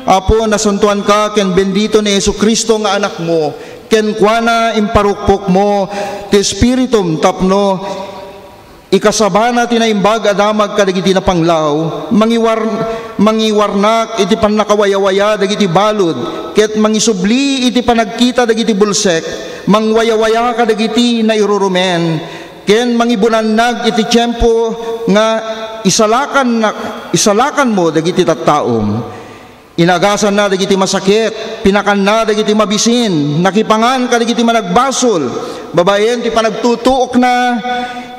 Apo, nasantoanka ken bendito ni Jesu-Cristo nga Anakmo. Kenkuana, imparukpokmo ti Espiritum tapno ikasabana ti naimbag a damag kadagiti napanglaw, mangiwar-, mangiwarnak iti pannakawayawaya dagiti balud, ket mangisubli iti panagkita dagiti bulsek, mangwayawaya kadagiti nairurumen, ken mangibunannag iti tiempo nga isalakannak-, isalakanmo dagiti tattaom. Inagasanna dagiti masakit, pinakanna dagiti mabisin, nakipangan kadagiti managbasol, babaen ti panagtutuokna,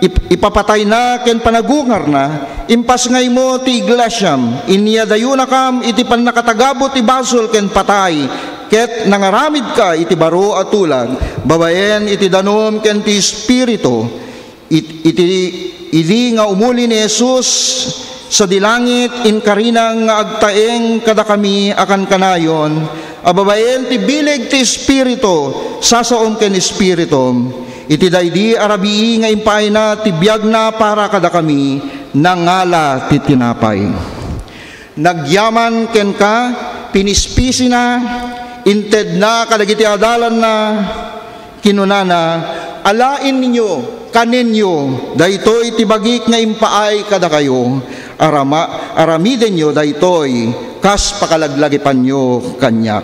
ip-, ipapatayna ken panagungarna, impasngaymo ti iglesiam, inyadayonakam iti pannakatagabo ti basol ken patay, ket nangaramidka iti baro a tulag, babaen iti danum ken ti Espiritu. It-, iti, idi nga umuli ni Jesus sadi langit, inkarina nga agtaeng kadakami a kankanayon a babaen ti bileg ti Espiritu, sasaom ken espiritum. Iti daydi a rabii nga impaayna ti biagna para kadakami, nangala ti tinapay. Nagyaman kenka, pinispisina, intedna kadagiti adalanna, kinunana, "Alaenyo, kanenyo, daytoy ti bagik nga impaay kadakayo. Arama-, aramidenyo daytoy kas pakalaglagipanyo kaniak."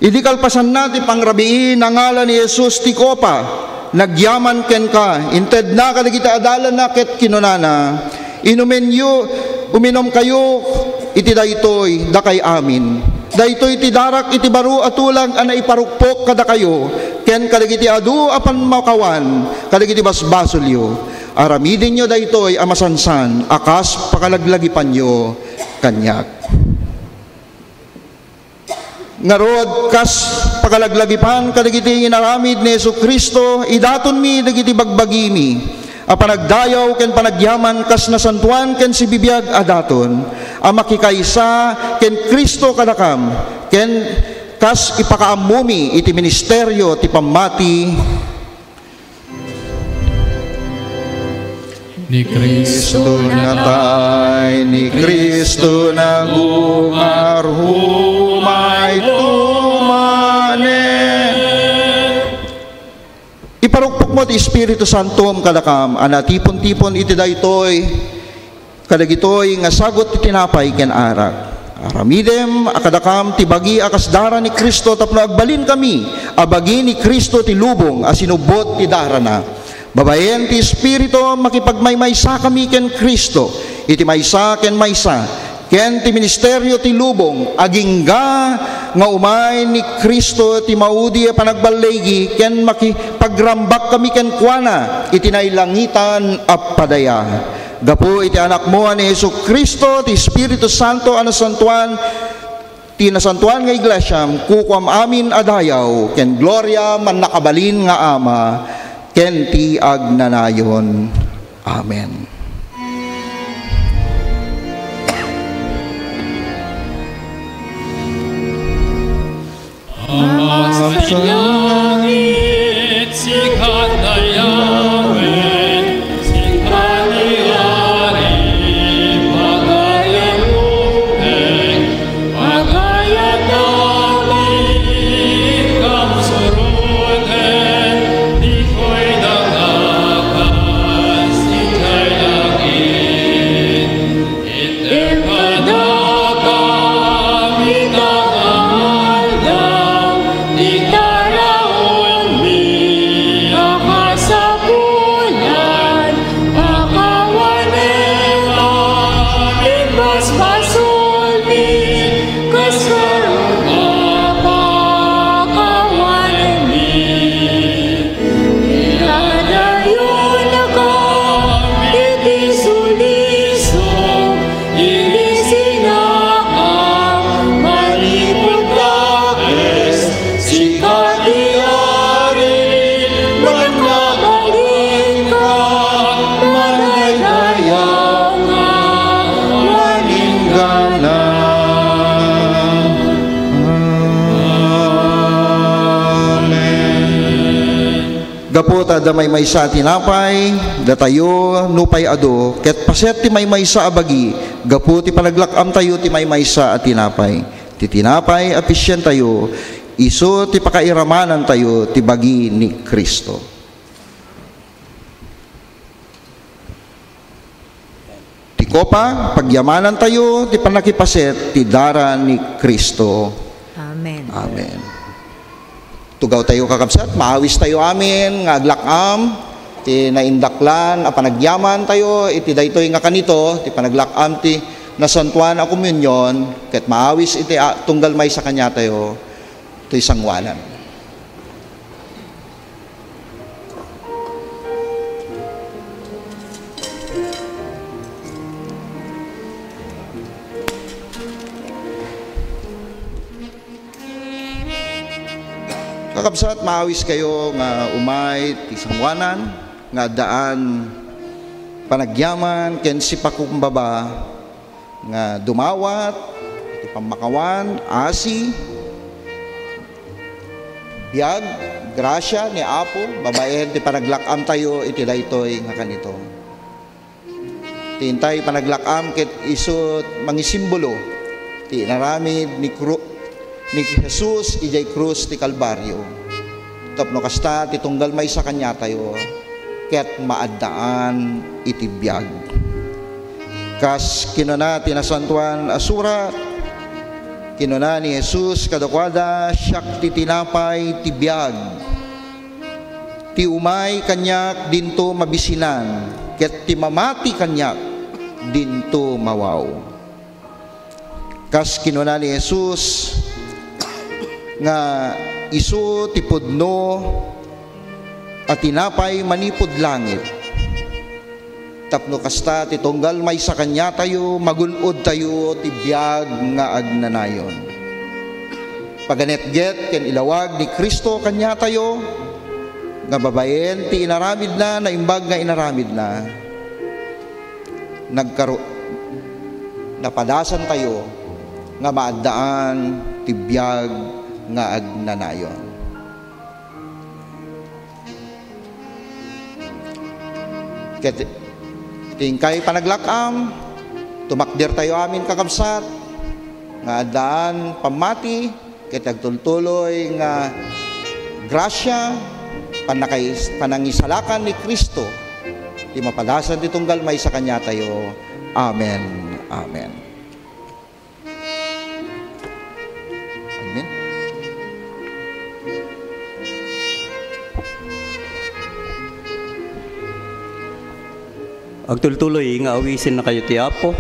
Idi kalpasanna ti pangrabii, nangala ni Jesus ti kopa, nagyaman kenka, intedna kadagiti adalanna ket kinunana, "Inumenyo, uminumkayo iti daytoy, dakay amin. Daytoy ti darak iti baro a tulag a naiparukpok kadakayo ken kadagiti adu a pammakawan kadagiti basbasolyo. Aramidenyo daytoy a masansan a kas pakalaglagipanyo kaniak." Ngarud, kas pakalaglagipan kadagiti inaramid ni Jesu-Cristo, idatonmi dagiti bagbagimi a panagdayaw ken panagyaman kas nasantoan ken sibibiag a daton a makikaysa ken Cristo kadakam, ken kas ipakaammomi iti ministerio ti pammati. Ni Cristo natay, ni Cristo nagungar, umay tumanen. Iparukpokmo ti Espiritu Santom kadakam a natipon-tipon iti daytoy kadagitoy nga sagut ti tinapay ken arak. Aramidem a kadakam ti bagi a kasdara ni Cristo tapno agbalinkami a bagi ni Cristo ti lubong a sinubbot ti darana. Babaen ti Espiritu, makipagmaymaysakami ken Cristo iti maysa ken maysa, ken ti ministerio ti lubong, agingga nga umay ni Cristo ti maudi a panagballigi ken makipagrambak kami kenkuana iti nailangitan a padaya. Gapu iti Anakmo a ni Jesu-Cristo, ti Espiritu Santo a nasantoan, ti nasantoan nga iglesiam, kukuam amin a dayaw ken gloria, mannakabalin nga Ama, ken ti agnanayon. Amen. Ama ti langit, sika dayawen, sika ti ari, pagayatan ti Pakawanem a imbasbasolmi, kas karuna pakawanemmi. Idaydayawnakam iti sulisog, iti sinaka manipud dakes, sika ti ari, mannakabalinka, manaydayawka, manenggana. Amen. Gapu ta adda maymaysa a tinapay, datayo, nupay adu, ket paset ti maymaysa a bagi, gapu ti panaglak-amtayo ti maymaysa a tinapay. Ti tinapay a pisientayo, isu ti pakairamanantayo ti bagi ni Cristo. Ti kopa, pagyamanantayo ti pannakipaset ti dara ni Cristo. Amen. Amen. Tugawtayo, kakabsat, maawistayo amin nga aglak-am ti naindaklan a panagyamantayo iti daytoy nga kanito, ti panaglak-am ti nasantoan a komunion, ket maawis iti a-, tunggal maysa kaniatayo ti sangoanan. Kakabsat, maawiskayo nga umay ti sangoanan nga addaan panagyaman ken sipakumbaba nga dumawat iti pammakawan, asi, biag, grasia ni Apo babaen ti panaglak-amtayo iti daytoy nga kanito. Ti intay panaglak-am ket isu mangisimbolo ti inaramid ni Cru-, ni Jesus idiay krus ti Kalbario. Tapno kasta ti tunggal maysa kaniatayo ket maaddaan iti biag. Kas kinuna ti Nasantoan a Surat, kinuna ni Jesus kadakuada, "Siak ti tinapay ti biag. Ti umay kaniak dinto mabisinan, ket ti mamati kaniak dinto mawaw." Kas kinuna ni Jesus nga isu ti pudno a tinapay manipud langit. Tapno kasta ti tunggal maysa kaniatayo, magul-odtayo ti biag nga agnanayon. Paganetget ken ilawag ni Cristo kaniatayo nga babaen ti inaramidna, naimbag nga inaramidna, nagkaru-, napadasantayo nga maaddaan ti biag nga agnanayon. Ket ti inkay panaglak-am, tumakdertayo amin, kakabsat, nga addaan pammati, ket agtultuloy nga grasia, pannakais-, panangisalakan ni Cristo, ti mapadasan ti tunggal maysa kaniatayo. Amen. Amen. Amen. Agtultuloy nga awisennakayo ti Apo.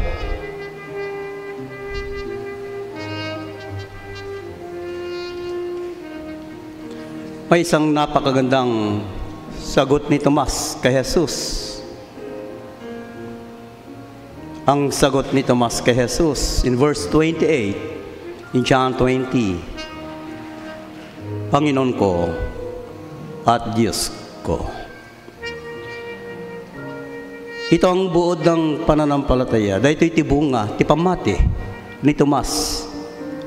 May isang napakagandang sagot ni Tomas kay Jesus. Ang sagot ni Tomas kay Jesus in verse twenty-eight in John twenty, "Panginoon ko at Diyos ko." Ito ang buod ng pananampalataya. Daytoy ti bunga ti pammati ni Tomas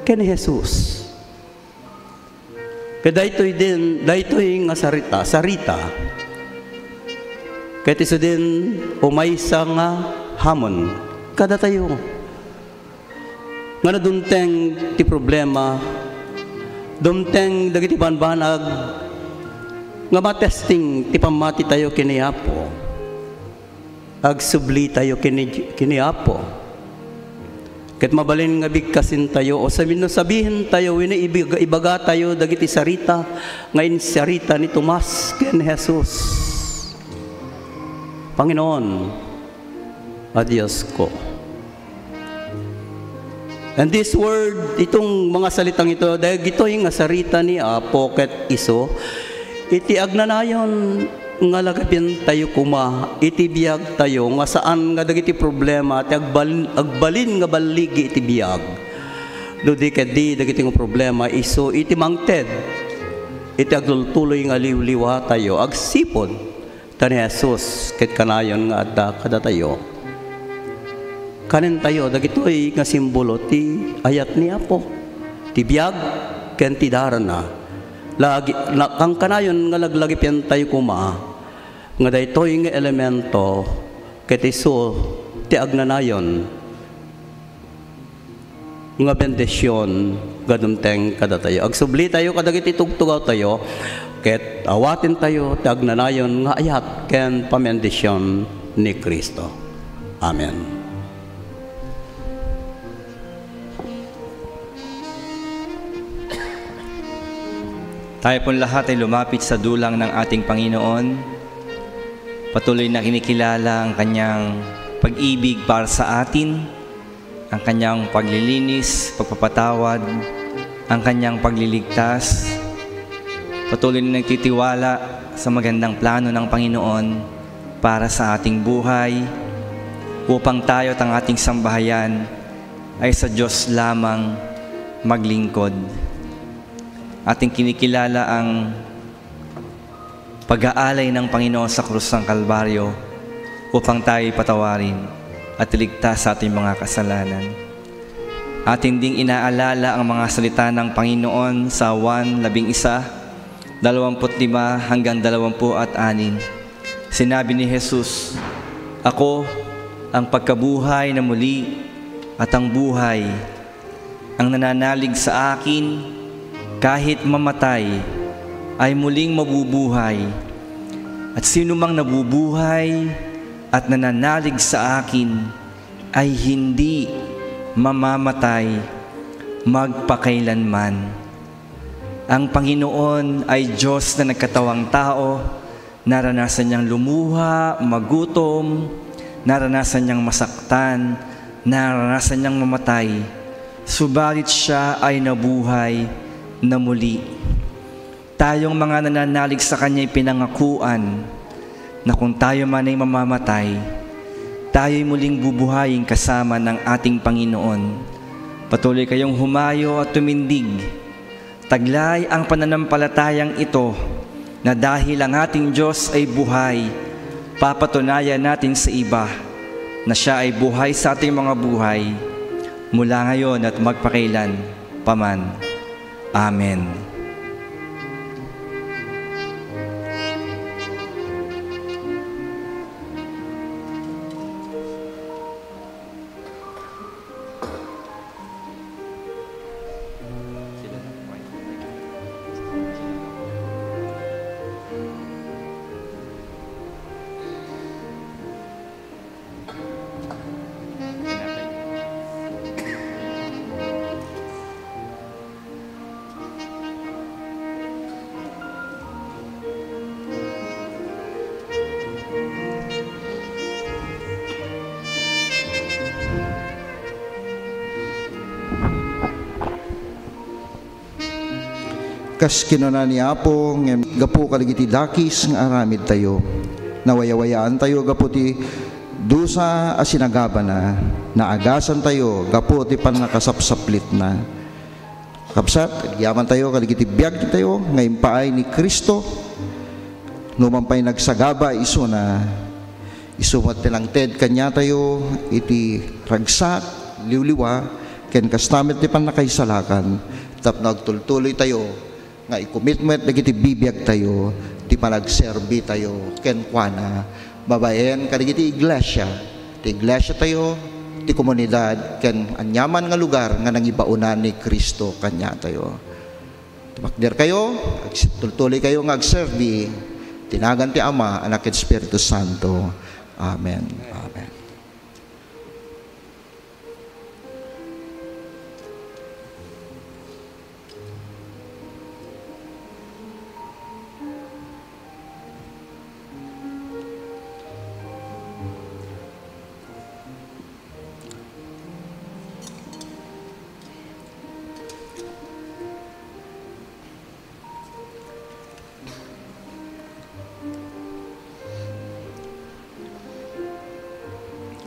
ken ni Jesus. Ket daytoy din, daytoy nga sarita, sarita. Ket isu din umaysa nga hamon kadatayo. Nga no dumteng ti problema, dumteng dagiti banbanag nga matesting ti pammatitayo ken ni Apo. Agsublitayo ken ni, ken ni Apo. Ket mabalin nga bigkasintayo, o samin no sabihentayo, wenno ibig-, ibagatayo dagiti sarita nga insarita ni Tomas ken Jesus. Panginoon, a Diosko. And this word, itong mga salitang ito, dagitoy nga sarita ni Apo ket isu, iti agnanayon nga lagapientayo koma iti biagtayo nga saan nga dagiti problema ti agbal-, agbalin nga balligi iti biag. No di ket di dagiti nga problema isu iti mangted iti agtultuloy nga liwliwatayo agsipud ta ni Jesus ket kanayon nga adda kadatayo. Kanentayo dagitoy nga simbolo ti ayat ni Apo, ti biag ken ti darana. Lagi-, na-, kankanayon nga laglagipentayo koma nga daytoy nga elemento ket isu ti agnanayon nga bendision nga dumteng kadatayo. Agsublitayo kadagiti tugtugawtayo, ket awatentayo ti agnanayon nga ayat ken pamendision ni Cristo. Amen. Tayo pon lahat ay lumapit sa dulang ng ating Panginoon. Patuloy na kinikilala ang kanyang pag-ibig para sa atin, ang kanyang paglilinis, pagpapatawad, ang kanyang pagliligtas. Patuloy na nagtitiwala sa magandang plano ng Panginoon para sa ating buhay, upang tayo at ang ating sambahayan ay sa Diyos lamang maglingkod. Ating kinikilala ang pag-aalay ng Panginoon sa krus ng Kalbaryo upang tayo patawarin at iligtas sa ating mga kasalanan. Atin ding inaalala ang mga salita ng Panginoon sa Juan labing isa, dalawampu't lima hanggang dalawampu't anim. Sinabi ni Jesus, "Ako ang pagkabuhay na muli at ang buhay. Ang nananalig sa akin, kahit mamatay, ay muling mabubuhay. At sino mang nabubuhay at nananalig sa akin ay hindi mamamatay magpakailanman." Ang Panginoon ay Diyos na nagkatawang tao. Naranasan niyang lumuha, magutom, naranasan niyang masaktan, naranasan niyang mamatay. Subalit siya ay nabuhay na muli. Tayong mga nananalig sa kanya ay pinangakuan na kung tayo man ay mamamatay, tayo'y muling bubuhayin kasama ng ating Panginoon. Patuloy kayong humayo at tumindig. Taglay ang pananampalatayang ito na dahil ang ating Diyos ay buhay, papatunayan natin sa iba na siya ay buhay sa ating mga buhay mula ngayon at magpakailan pa man. Amen. Kas kinuna ni Apo, ngem gapu kadagiti dakes nga aramidtayo, nawayawayaantayo gapu ti dusa a sinagabana, naagasantayo gapu ti pannakasapsaplitna. Kabsat, agyamantayo kadagiti biagtayo nga impaay ni Cristo. Numan pay nagsagaba isuna, isu met ti nangted kaniatayo iti ragsak, liwliwa, ken kasta met ti pannakaisalakan tapno agtultuloytayo nga ikumit met dagiti bibiagtayo ti panagserbitayo kenkuana babaen kadagiti iglesia, ti iglesiatayo, ti komunidad, ken aniaman nga lugar nga nangibaonan ni Cristo kaniatayo. Tumakderkayo, agsi-, tultuloykayo nga agserbi ti nagan ti Ama, Anak, ken Espiritu Santo. Amen. Amen.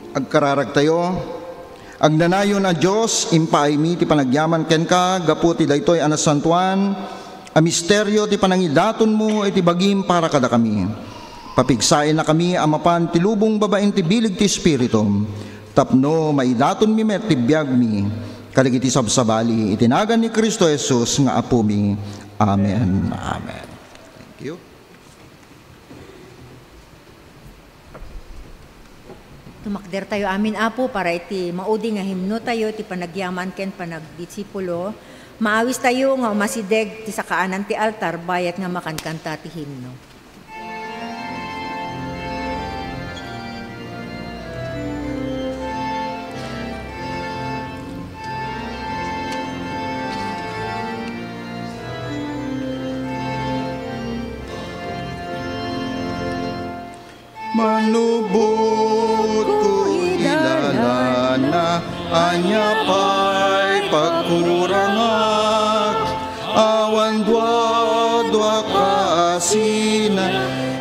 Agkararagtayo. Agnanayon a Dios, impaaymi ti panagyaman kenka gapu ti daytoy a nasantoan a misterio ti panangidatonmo iti bagim para kadakami. Papigsainnakami a mapan ti lubong babaen ti bileg ti Espiritu, tapno maidatonmi met ti biagmi kadagiti sabsabali iti nagan ni Cristo Jesus nga Apomi. Amen. Amen. Thank you. Tumakdertayo amin, Apo, para iti maudi nga himnotayo, iti panagyaman ken panagdisipulo. Maawistayo nga umasideg ti sakaanan ti altar bayat nga makankanta ti himno. Manubotko iti dalanna, ania pay pagkurangak? Awan duaduaka a sina,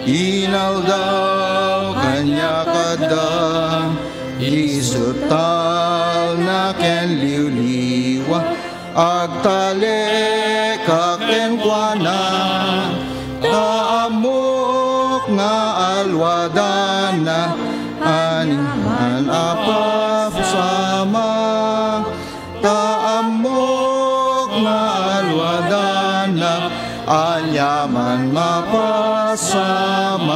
inaldaw kaniak adda. Isut talna ken liwliwa, agtalekak kenkuana, ta ammok nga alwadanna aniaman a pasamak. Ta ammok nga alwadanna aniaman a pasamak.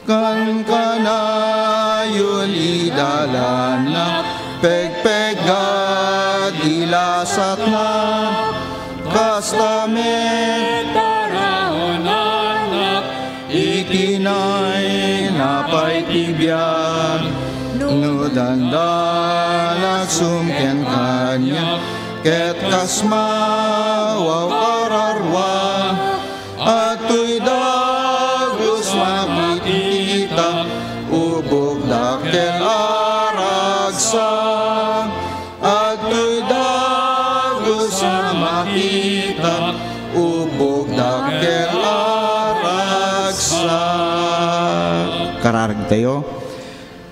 Kankanayon idalanna, pegpeggad ilasatna, kasta met taraonannak iti nainapay ti biag. No dandanak sumken kaniak, ket kas mawaw kararua, adtoy dagus makita, ubok dakkel a ragsak. Adtoy dagus a makita, ubok dakkel a ragsak. Kararagtayo.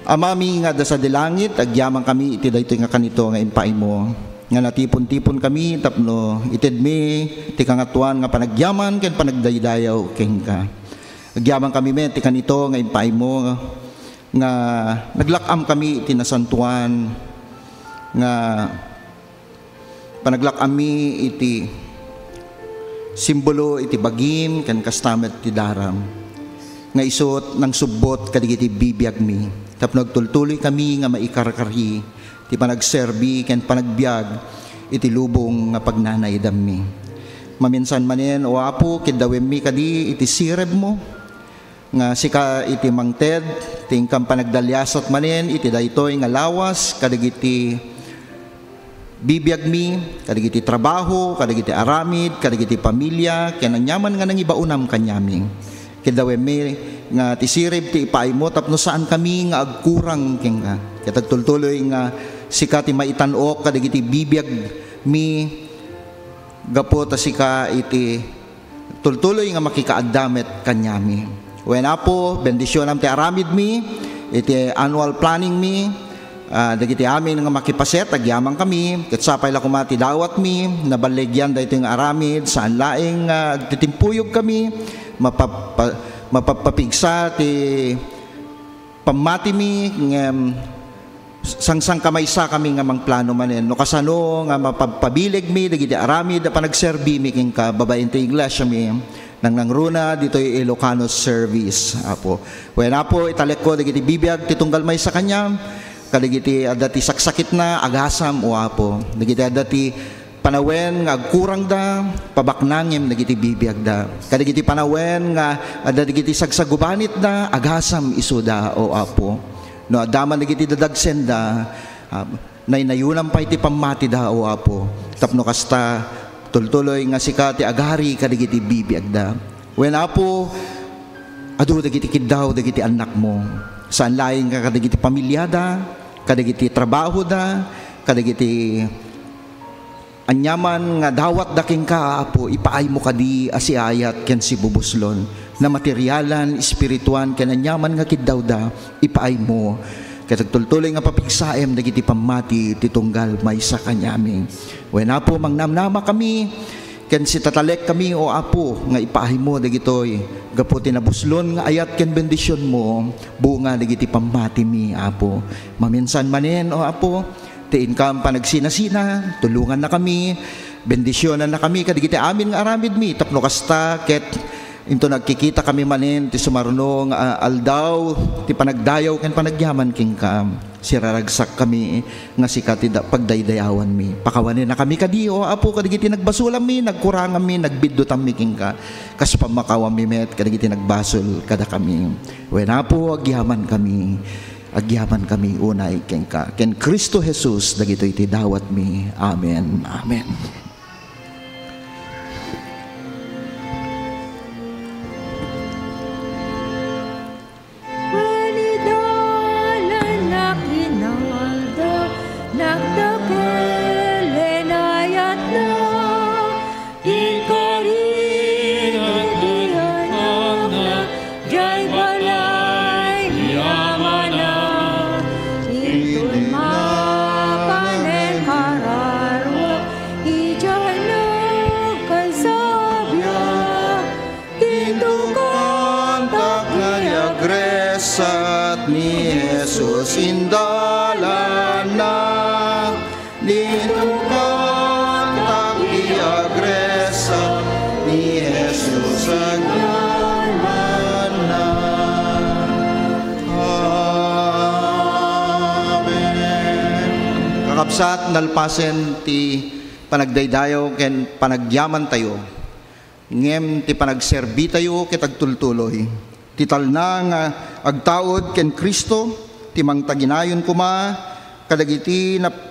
Amami nga adda sadi langit, agyamankami iti daytoy nga kanito nga impaaymo, nga natipon-tiponkami tapno itedmi ti kangatoan nga panagyaman ken panagdaydayaw kenka. Agyamankami met ti kanito nga impaaymo nga naglak-amkami iti nasantoan nga panaglak-ammi iti simbolo iti bagim ken kasta met ti daram nga isut nangsubbot kadagiti bibiagmi tapno agtultuloykami nga maikarkari ti panagserbi ken panagbiag iti lubong nga pagnanaydammi. Maminsan manen, O Apo, kiddawemmi kadi iti sirebmo, nga sika iti mangted, ti inkam panagdaliasat manen iti daytoy nga lawas kadagiti bibiagmi, kadagiti trabaho, kadagiti aramid, kadagiti pamilya, ken aniaman nga nangibaonam kaniami. Kiddawemmi nga ti sirib ti ipaaymo tapno saankami nga agkurang kenka. Ket agtultuloy nga sika ti maitan-ok kadagiti bibiagmi, Gapu ta sika iti tultuloy nga makikaadda met kaniami. Wen, Apo, bendisionam ti aramidmi, iti annual planningmi, ah, dagiti amin nga makipaset, agyamankami, ket sapay la koma ti dawatmi, naballigian daytoy nga aramid, saan laeng nga agtitimpuyogkami, mapappa-, mapappapigsa ti pammatimi, ngem sangsangkamaysakami nga mangplano manen no kasano nga mapagpabilegmi dagiti aramid a panagserbimi kenka babaen ti iglesiami, nangnangruna ditoy Ilocano service, Apo. Wen, Apo, italekko dagiti bibiag ti tunggal maysa kaniam, kadagiti adda ti saksakitna, agasam, O Apo. Dagiti adda ti panawen nga agkurangda, pabaknangem dagiti bibiagda. Kadagiti panawen nga adda dagiti sagsagubanitda, agasam isuda, O Apo. No adda man dagiti dadagsenda, ah, naynayonam pay ti pammatida, O Apo. Tapno kasta, tultuloy nga sika ti agari kadagiti bibiagda. Wen, Apo, adu dagiti kiddaw dagiti annakmo. Saan laeng nga kadagiti pamiliada, kadagiti trabahoda, kadagiti aniaman nga dawatda kenka, Apo, ipaaymo kadi a siayat ken sibubuslon. Namaterialan, espirituan, ken aniaman nga kiddawda, ipaaymo. Ket agtultuloy nga papigsaem dagiti pammati ti tunggal maysa kaniami. Wen, Apo, mangnamnamakami, ken sitatalekkami, O Apo, nga ipaaymo dagitoy gapu ti nabuslon nga ayat ken bendisionmo, bunga dagiti pammatimi, Apo. Maminsan manen, O Apo, ti inkam panagsinasina, tulongannakami, bendisionannakami kadagiti amin nga aramidmi, tapno kasta ket into nagkikitakami manen ti sumarno nga aldaw ti panagdayaw ken panagyaman kenka. Siraragsakkami nga sika ti da-, pagdaydayawanmi. Pakawanennakami kadi, O Apo, kadagiti nagbasolanmi, nagkuranganmi, nagbiddutanmi kenka. Kas pammakawammi met kadagiti nagbasol kadakami. Wen, Apo, agyamankami. Agyamankami unay kenka. Ken Cristo Jesus, dagitoy ti dawatmi. Amen. Amen. Wen, idalan, nakinalda, nagdakkel, inayatna. Inkari dagiti annakna, diay balay ni Amana. Intoy mapanen kararuak, idiay nagkasabiak. Dintukantak ti agresat ni Jesus indalanna. Dintukantak ti agresat ni Jesus indalanna. Amen. Kakabsat, nalpasen ti panagdaydayaw ken panagyamantayo. Ngem ti panagserbitayo ket agtultuloy. Ti talna nga agtaud ken Cristo ti mangtaginayon koma kadagiti nap-,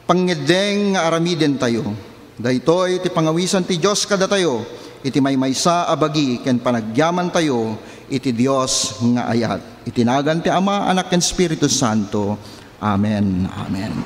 pangngeddeng nga aramidentayo. Daytoy ti pangawisan ti Dios kadatayo iti maymaysa a bagi ken panagyamantayo iti Dios nga ayat. Iti nagan ti Ama, Anak, ken Espiritu Santo. Amen. Amen.